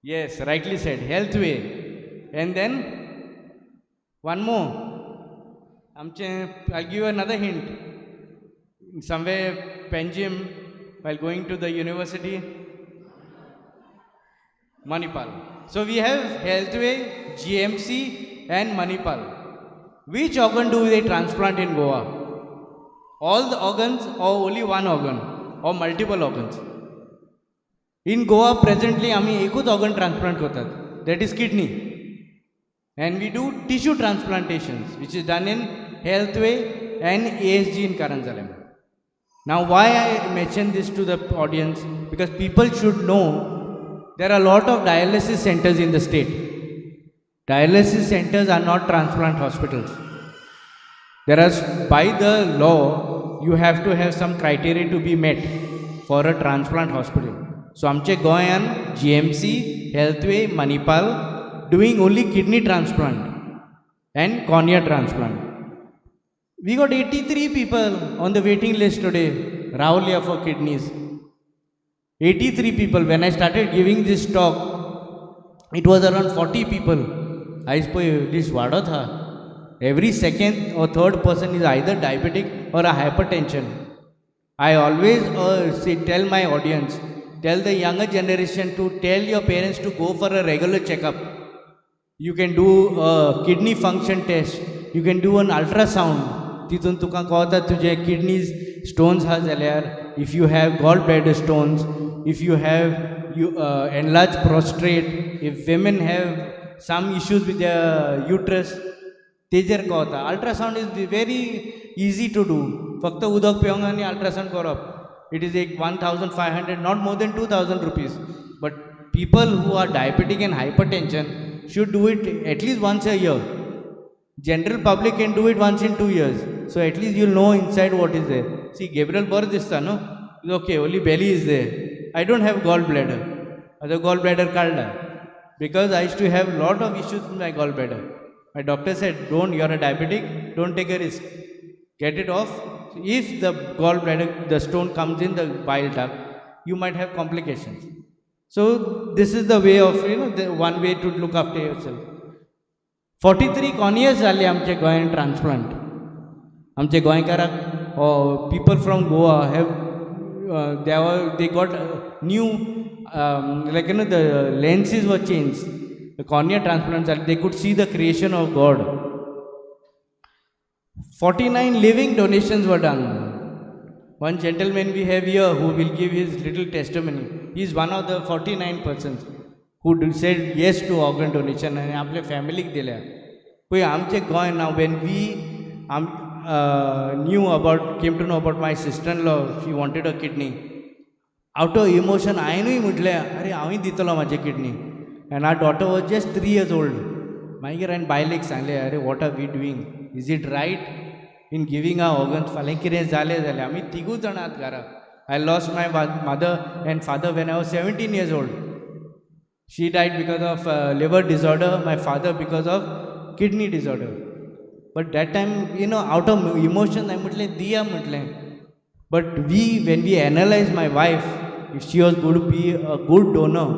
Yes, rightly said, Healthway. And then one more. I'll give you another hint. Somewhere Panjim, while going to the university, Manipal. So we have Healthway, GMC and Manipal. Which organ do they transplant in Goa? All the organs or only one organ or multiple organs? In Goa presently आमी एकूच organ transplant करतात, that is kidney. And we do tissue transplantations which is done in Healthway and ASG in Karanzalem. Now why I mention this to the audience? Because people should know there are a lot of dialysis centers in the state. Dialysis centers are not transplant hospitals. There are, by the law, you have to have some criteria to be met for a transplant hospital. So आमचे गोंयान GMC, Healthway, Manipal doing only kidney transplant and cornea transplant. We got 83 people on the waiting list today, Rahulia for kidneys. 83 people. When I started giving this talk, it was around 40 people. I suppose this वाडत हा. Every second or third person is either diabetic or a hypertension. I always say, tell my audience, tell the younger generation to tell your parents to go for a regular checkup. You can do a kidney function test. You can do an ultrasound. तितून तुका कळता तुजे kidneys stones आहा जाल्यार, if you have gallbladder stones, if you have you enlarged prostate, if women have some issues with their uterus, तेजेर कळता. Ultrasound is very easy to do. फक्त उदक पिवंक आनी अल्ट्रासावंड करप. It is एक 1,500, not more than 2,000 rupees. But people who are diabetic and hypertension should do it at least once a year. General public can do it once in 2 years. So at least you'll know inside what is there. See, Gabriel बरो दिसता न्हू? Okay, only belly is there. I don't have gallbladder. The gallbladder काडला. Because I used to have lot of issues with my gallbladder. My doctor said, don't, you're a diabetic, don't take a risk. Get it off. If the gallbladder, the stone comes in the bile duct, you might have complications. So this is the way of, you know, the one way to look after yourself. 43 corneas जाले आमचे गोंयान ट्रान्सप्लांट. आमचे गोंयकाराक people from Goa have they got new, like you know, the lenses were changed. The cornea transplants, they could see the creation of God. 49 living donations were done. One gentleman we have here who will give his little testimony. He is one of the 49 persons who said yes to organ donation and आपले फॅमिलीक दिल्या. पळय आमचे Goa now when we knew about, came to know about my sister-in-law, she wanted a kidney. Out of emotion हांवेनूय म्हटलें, अरे हांवूय दितलो म्हाजी kidney. And our daughter was just 3 years old. मागीर हांवें बायलेक सांगलें, अरे what are we doing, is it right in giving our organs? फाल्यां कितें जालें जाल्यार आमी तिगूच जाणां आहात घरा. I lost my mother and father when I was 17 years old. She died because of liver disorder, my father because of kidney disorder. But that time, you know, out of emotion हांवें म्हटलें दिया म्हटलें. But we, when we analyze my wife, if she was going to be a good donor,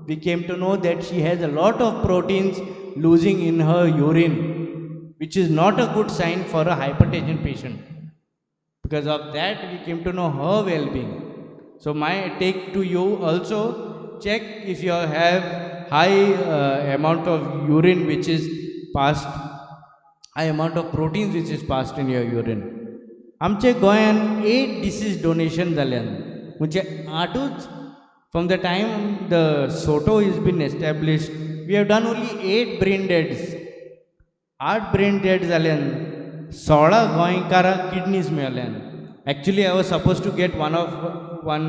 we came to know that she has a lot of proteins losing in her urine, which is not a good sign for a hypertension patient. Because of that, we came to know her well-being. So my take to you also, check if you have high amount of urine which is passed, high amount of proteins which is passed in your urine. आमचे गोंयान 8 डिसीज डोनेशन जाल्यान, म्हणजे 8ूच. From the time the SOTO is been established, we have done only 8 brain deads. 8 brain dead जाल्यान, 16 गोंयकारांक kidneys मेळ्ळ्यान. Actually I was suppose to get one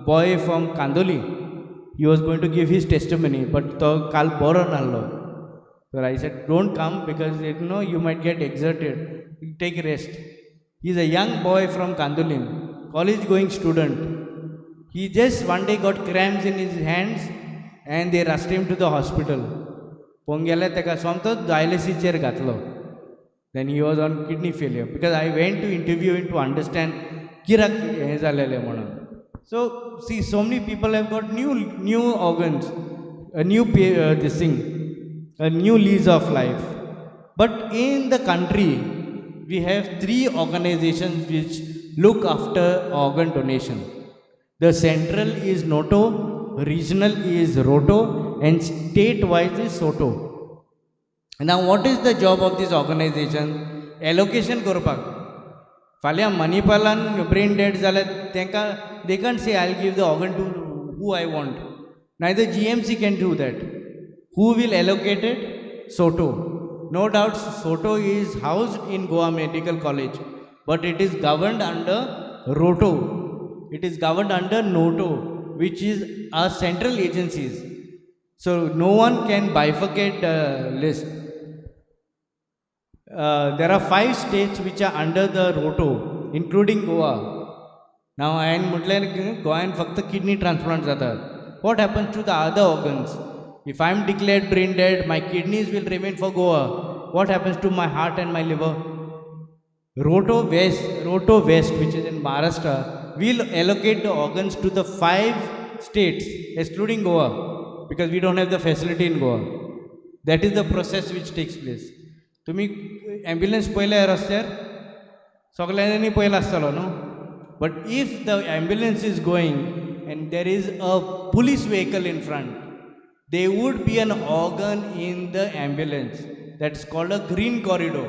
boy from Candolim. He was going to give his testimony, but तो काल बरो नासलो. So I said don't come because you know you might get exerted, take rest. He is a young boy from Candolim, college going student. He just one day got cramps in his hands and they rushed him to the hospital. पळोवंक गेल्यार ताका सोमतोच डायलिसीचेर घातलो. Then he was on kidney failure because I went to interview him to understand कित्याक हें जालेलें म्हणून. So see, so many people have got new organs, a new this thing, a new lease of life. But in the country we have 3 organizations which look after organ donation. The central is NOTO, regional is ROTO, and state-wise is SOTO. Now what is the job of this organization? Allocation करपाक. फाल्यां मणिपालान ब्रेन डेड जाल्यार तांकां they can't say I'll give the organ to who I want. Neither GMC can do that. Who will allocate it? SOTO. No doubt SOTO is housed in Goa Medical College, but it is governed under ROTO. It is governed under NOTO, which is our central agencies. So no one can bifurcate the list. There are 5 states which are under the ROTO, including Goa. Now हांवें म्हटलें गोंयान फक्त किडनी ट्रान्सप्लांट जातात. What happens to the other organs? If I am declared brain dead, my kidneys will remain for Goa. What happens to my heart and my liver? ROTO West, which is in Maharashtra, will allocate the organs to the 5 states, excluding Goa, because we don't have the facility in Goa. That is the process which takes place. तुमी ॲम्ब्युलन्स पळयल्या रस्त्यार, सगळ्यांनी पळयला आसतलो न्हू. But if the ambulance is going and there is a police vehicle in front, there would be an organ in the ambulance. That's called a green corridor.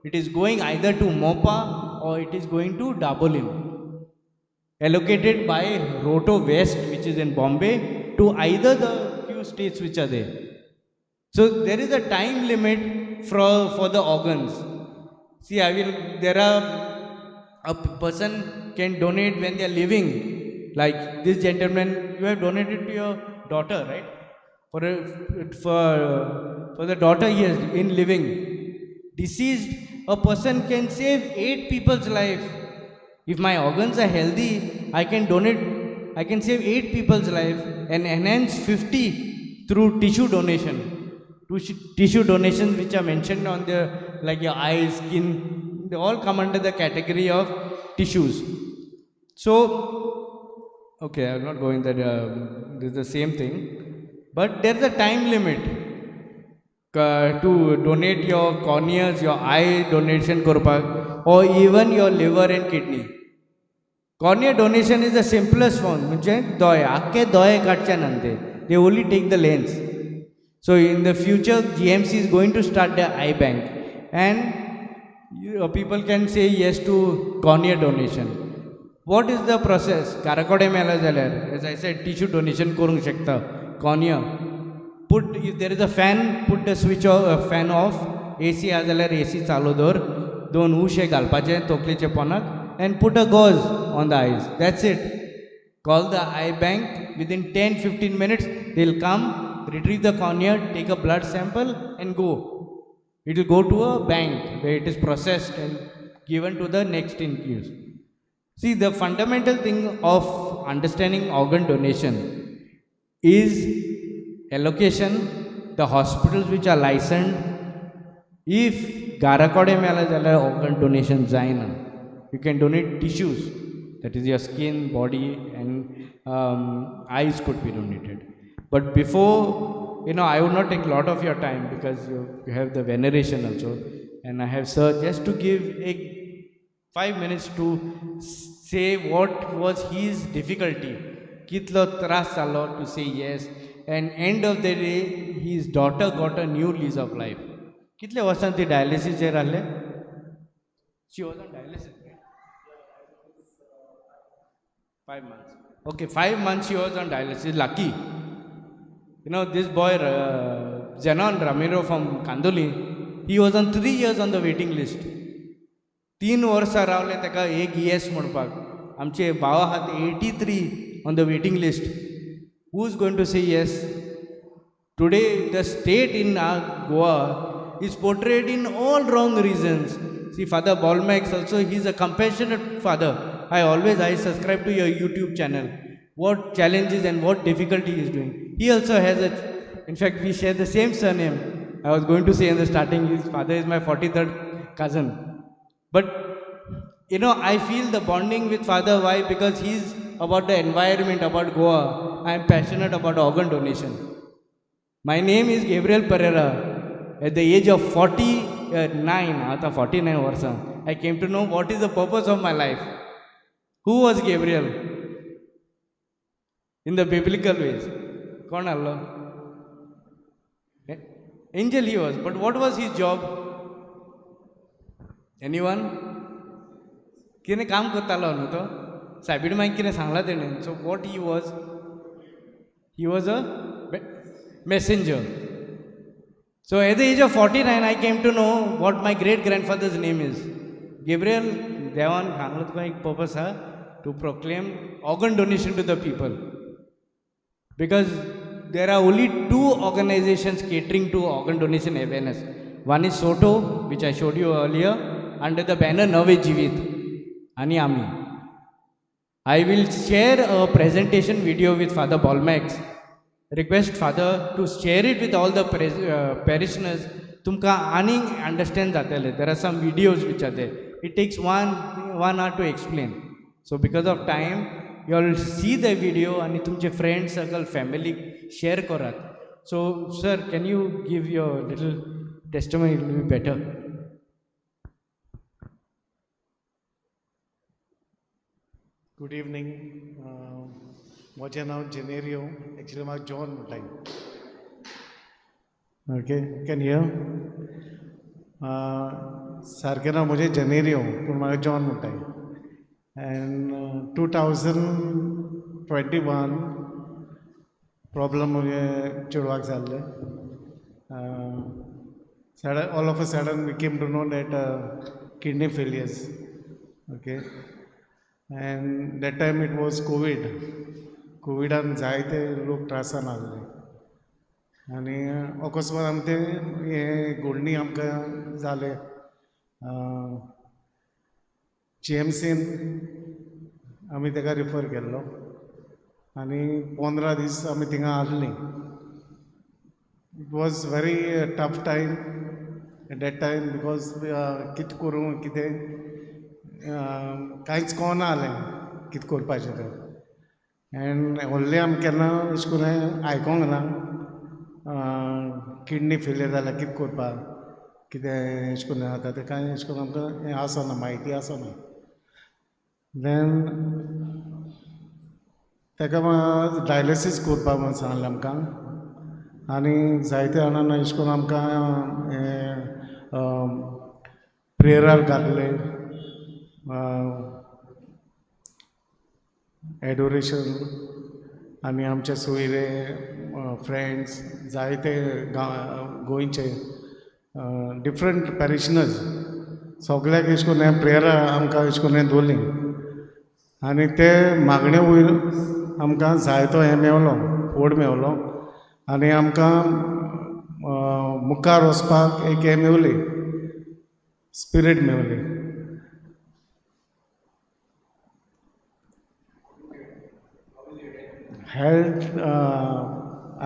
It is going either to Mopa or it is going to Dabolim. Allocated by Roto West, which is in Bombay, to either the few states which are there. So there is a time limit for the organs. See, there are, a person can donate when they are living. Like this gentleman, you have donated to your daughter, right? For the daughter, yes, in living. Deceased, a person can save 8 people's life. If my organs are healthy, I can donate, I can save 8 people's life and enhance 50 through tissue donation. Tissue donations which are mentioned on the, like your eyes, skin, they all come under the category of tissues. So, okay, I will not go in that, this is the same thing. But there is a time limit to donate your corneas, your eye donation korpak, or even your liver and kidney. Cornea donation is the simplest form. म्हणजे दोळे, आख्खे दोळे काडचे ना ते. They only take the lens. So in the future, GMC is going to start the eye bank, and people can say yes to cornea donation. What is the process? Karakoda मेला जाल्यार, as I said, tissue donation करूंक शकता. Cornea. Put, if there is a fan, put the switch off, fan off. AC आसा जाल्यार AC चालू दवर. 2 उशे घालपाचे तकलेचे पोनाक and put a gauze on the eyes. That's it. Call the eye bank. Within 10-15 minutes, they'll come. retrieve the cornea, take a blood sample and go. It will go to a bank where it is processed and given to the next in use. See, the fundamental thing of understanding organ donation is allocation, the hospitals which are licensed. If घरा कडेन मेला जाल्यार organ donation जायना. You can donate tissues, that is your skin, body and eyes could be donated. But before, you know, I would not take lot of your time because you have the veneration also, and I have sir just to give a 5 minutes to say what was his difficulty, kitlo tras जालो to say yes, and end of the day his daughter got a new lease of life. कितले वर्सां ती डायलिसीचेर आहले? She was on dialysis, right? 5 months. Okay, 5 months she was on dialysis. Lucky. You know, this boy, Zenon Ramiro from Kandoli, he was on 3 years on the waiting list. 3 वर्सां रावले ताका एक येस म्हणपाक. आमचे भाव आहात 83 on the waiting list. Who is going to say yes? Today, the state in Goa is portrayed in all wrong reasons. See, Father Bolmax also, he is a compassionate father. I subscribe to your YouTube channel. What challenges and what difficulty he is doing. He also has a, in fact, we share the same surname. I was going to say in the starting, his father is my 43rd cousin. But, you know, I feel the bonding with father. Why? Because he's about the environment, about Goa. I am passionate about organ donation. My name is Gabriel Pereira. At the age of 49, 49 varsa, I came to know what is the purpose of my life. Who was Gabriel? In the biblical ways. Kon allo? Angel he was. But what was his job? Anyone? कितें काम करतालो न्हू तो? सायबीण मागीर कितें सांगलां तेणें. So what he was? He was a messenger. So at the age of 49, I came to know what my great-grandfather's name is. Gabriel, देवान सांगलो तुका एक purpose आहा, to proclaim organ donation to the people. Because there are only 2 organizations catering to organ donation awareness. One is Soto, which I showed you earlier, under the banner Nave Jivit, ani Ami. I will share a presentation video with Father Bolmax. Request Father to share it with all the parishioners. Tumka ani understand जातले. There are some videos which are there. It takes one hour to explain. So because of time, you all see the video and tumche friend circle, family share korat. So sir, can you give your little testimony? It will be better. Good evening. म्हजें नांव जेनेरियो. एक्चुअली म्हाका जॉन म्हणटाय. Okay, can here? सारकें नांव म्हजें जेनेरियो, पूण म्हाका जॉन म्हणटाय. एंड 2021 प्रॉब्लम म्हजे चेडवाक जाल्लें. All of a sudden we came to know that kidney failures. Okay, and that time it was COVID. कोविडान जायते लोक त्रासान आहले आनी अकस्मात आमकां तें हें घोडणी आमकां जालें. जीएमसीन आमी ताका रिफर केल्लो आनी 15 दीस आमी थिंगा आहलीं. It was very tough time at that time because कितें करूं कितें कांयच कळना जालें कितें करपाचें तें. एंड व्हडलें आमी केन्ना अशें करून आयकोंक ना किडनी फेलियर जाल्यार कितें करपाक कितें अशें करून जाता तें कांय अशें करून आमकां हें आसना, म्हायती आसना. देन ताका डायलिसीस करपाक म्हूण सांगलें आमकां आनी जायते जाणांनी अशें करून आमकां हें प्रेयराक घातलें, एडोरेशन, आनी आमचे सोयरे फ्रेंड्स जायते गोंयचे डिफरंट पॅरिशनर्स सगळ्याक अशें करून हें प्रेयरां आमकां अशें करून दवरलीं आनी ते मागणे वयर आमकां जायतो हें मेवलो, फोड मेवलो आनी आमकां मुखार वचपाक एक हें मेवली, स्पिरीट मेवली. हेल्थ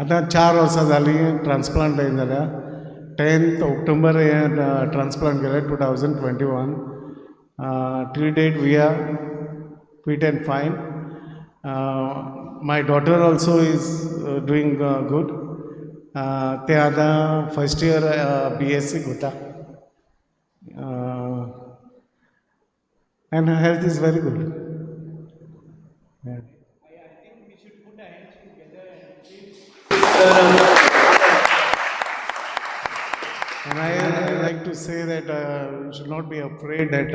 आतां 4 वर्सां जालीं ट्रान्सप्लांट जाल्या. 10th October हें ट्रान्सप्लांट केलें 2021. Till date we are fit and fine. My daughter also is doing good. तें आतां फर्स्ट इयर BSc वता. And health is very good. And I like to say that you should not be afraid that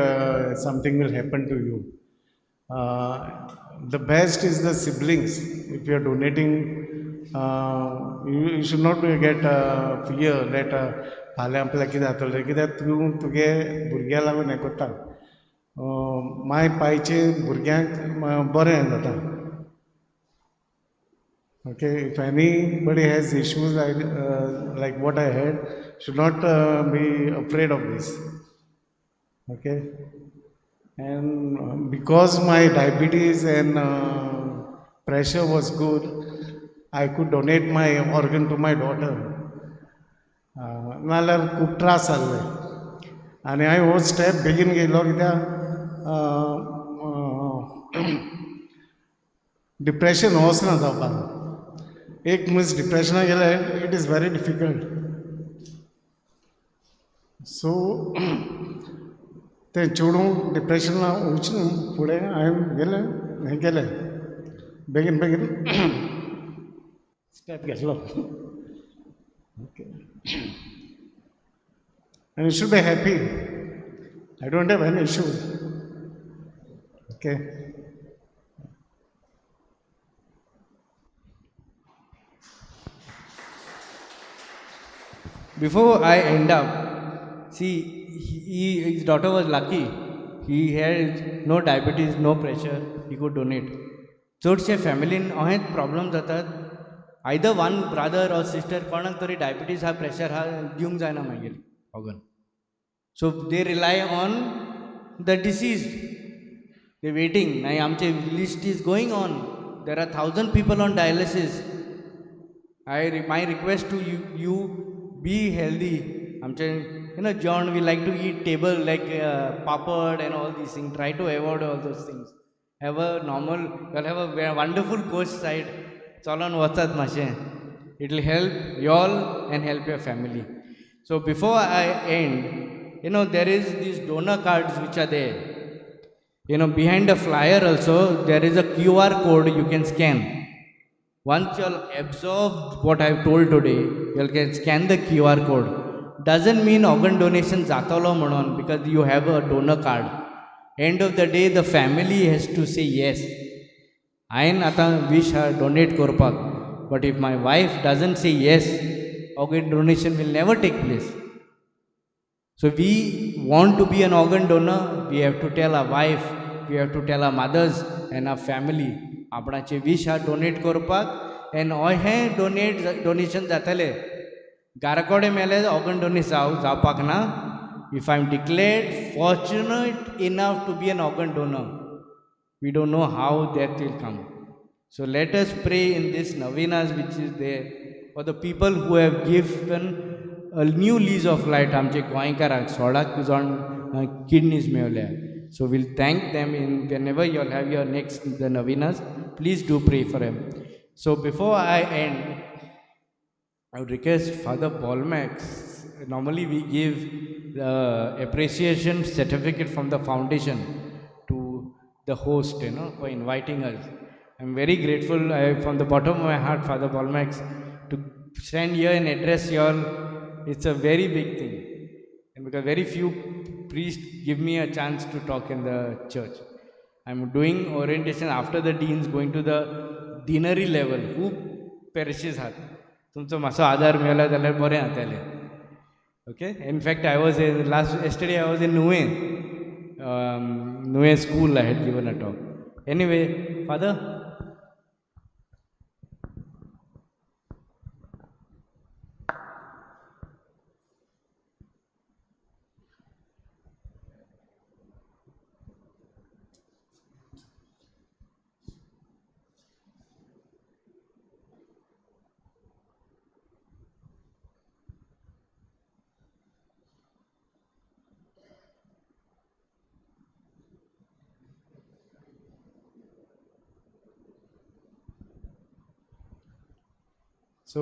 something will happen to you. The best is the siblings. If you are donating, you should not get fear that फाल्यां आपल्याक कितें जातलें, कित्याक तूं तुगे भुरग्यां लागून हें करता. माय पायचे भुरग्यांक बरें जाता. Okay, if anybody has issues like what I had, should not be afraid of this. Okay, and because my diabetes and pressure was good, I could donate my organ to my daughter. नाल्यार खूब त्रास जाल्ले आनी हांवें हो स्टेप बेगीन घेयलो कित्याक डिप्रेशन वचना जावपाक. एक मनीस डिप्रेशनाक गेल्यार it is very difficult. So तें चेडूं डिप्रेशनाक वचून फुडें हांवें गेलें हें केलें बेगीन बेगीन स्टेप घेतलो. Okay, and you should be happy. I don't have any issue. Okay. Before I end up, see, his daughter was lucky. He had no diabetes, no pressure. He could donate. चडशे फॅमिलीन अहेंच प्रॉब्लम जातात. Either one brother or sister कोणाक तरी डायबिटीज हा, प्रेशर हा, दिवंक जायना मागीर organ. So they rely on the deceased. They waiting. मागीर आमचे list is going on. There are 1,000 people on dialysis. My request to you be healthy. आमचे you know John, we like to eat table like papad and all these things. Try to avoid all those things. Have a normal, you'll have a wonderful coast side. चलोन वचात मातशें. It will help y'all and help your family. So before I end, you know, there is these donor cards which are there. You know, behind the flyer also, there is a QR code you can scan. Once you'll absorb what I've told today, you'll can scan the QR code. Doesn't mean organ donation जातलो म्हणून, because you have a donor card. End of the day, the family has to say yes. हांवें आतां wish हा डोनेट करपाक, but if my wife doesn't say yes, organ donation will never take place. So we want to be an organ donor, we have to tell our wife, we have to tell our mothers and our family आपणाचे wish हा डोनेट करपाक. एंड हें डोनेशन जातलें. गारकोडे मेले ऑर्गन डोनेट जावपाक ना. If I am declared fortunate enough to be an organ donor, we don't know how death will come. So let us pray in this novenas which is there for the people who have given a new lease of life. आमचे गोंयकारांक 16 जाण kidneys मेवल्या. So we'll thank them in whenever you'll have your next the novenas. Please do pray for them. So before I end, I would request Father Bolmax. Normally we give the appreciation certificate from the foundation to the host, you know, for inviting us. I'm very grateful from the bottom of my heart, Father Bolmax, to stand here and address you all. It's a very big thing. And because very few priests give me a chance to talk in the church. I'm doing orientation after the deans, going to the deanery level. Who perishes हात तुमचो मातसो आदार मेळ्ळो जाल्यार बरें जातलें. Okay, in fact I was in yesterday I was in Nuvem, Nuvem school. I had given a talk. Anyway, Father. So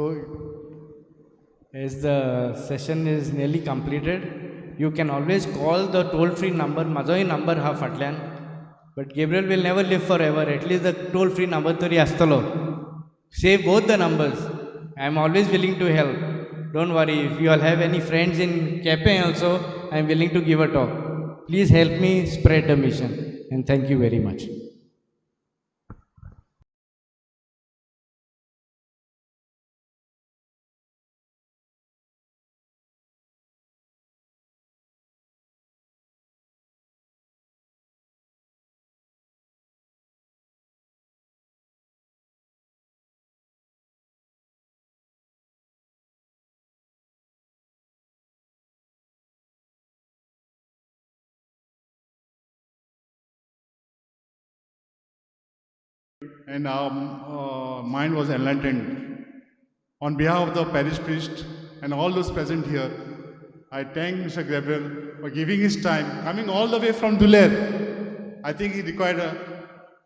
as the session is nearly completed, you can always call the toll free number. म्हाजोय number आहा फाटल्यान, but Gabriel will never live forever. At least the toll free number तरी आसतलो. Save both the numbers. I am always willing to help. Don't worry, if you all have any friends in Quepem also, I am willing to give a talk. Please help me spread the mission, and thank you very much. And our mind was enlightened. On behalf of the parish priest and all those present here, I thank Mr. Gabriel for giving his time, coming all the way from Duler. I think he required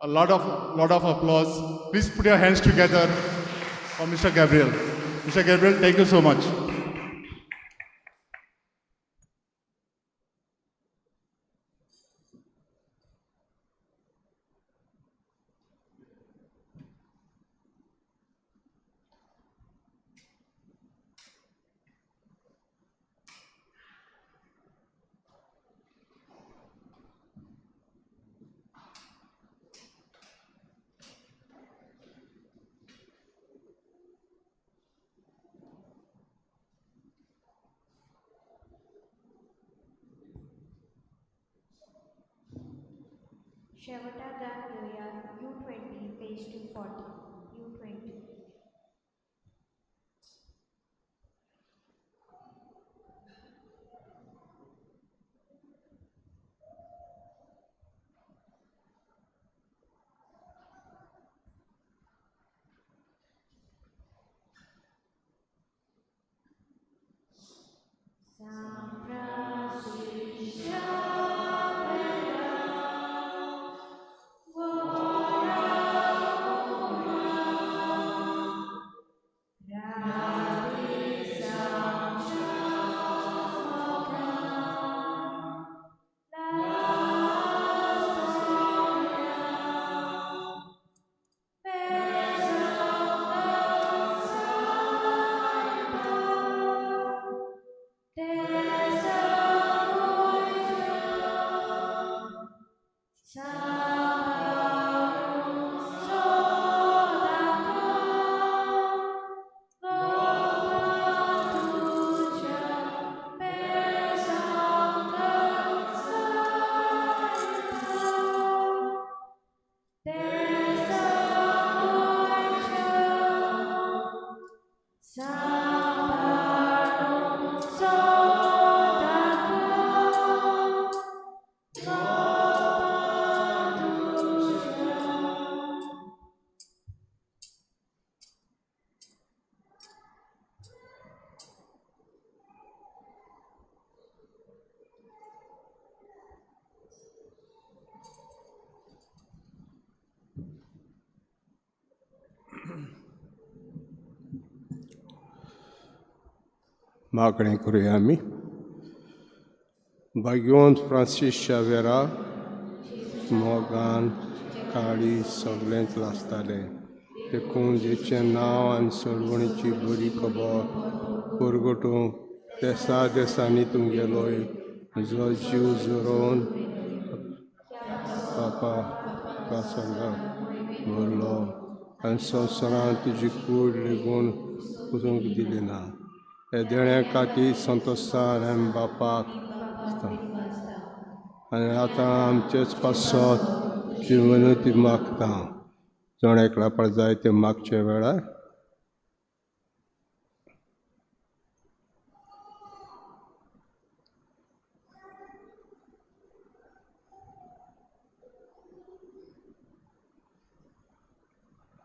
a lot of applause. Please put your hands together for Mr. Gabriel. Mr. Gabriel, thank you so much. शेवटा गान घेवया U20, page 240, U20. San Francisco. मागणें करुया आमी. भाग्यवंत फ्रांसीस शावेरा मोगान काळी सगळेंच लासताले, देखून जेचें नांव आनी सोडवणीची बरी खबर परगटूंक देसा देसांनी तुमगेलोय जो जीव झरोवन पापा प्रासंगाक भरलो आनी संवसारांत तुजी कूड लेगून वचूंक दिली ना. हे देण्या खातीर संतोशान आमी बापाक आनी आतां आमचेच पासत जिवनती मागता. जण एकल्या जाय ते मागचे वेळार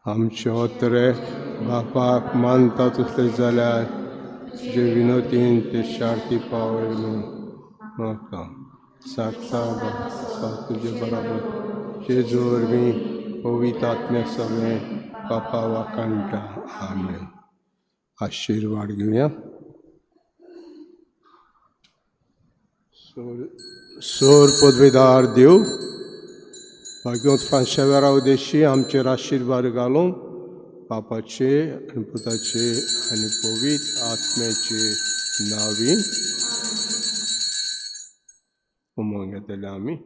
आमचे ओतरे बापाक मानता तसले जाल्यार तुजे विनोतीन ते शार्ती पावय म्हूण मागता. सांगता तुजे बराबर जेजू वरवीं पवित्र आत्म्या सगळें बापा वाखाणटा. आमेन. आशिर्वाद घेवया. सोर पदवेदार देव भाग्योत फ्रांशेवेरा उद्देशी आमचेर आशिर्वाद घालून पापाचे आनी पुताचे आनी पवित्र आत्म्याचे नांवी उमंग घेतले आमी.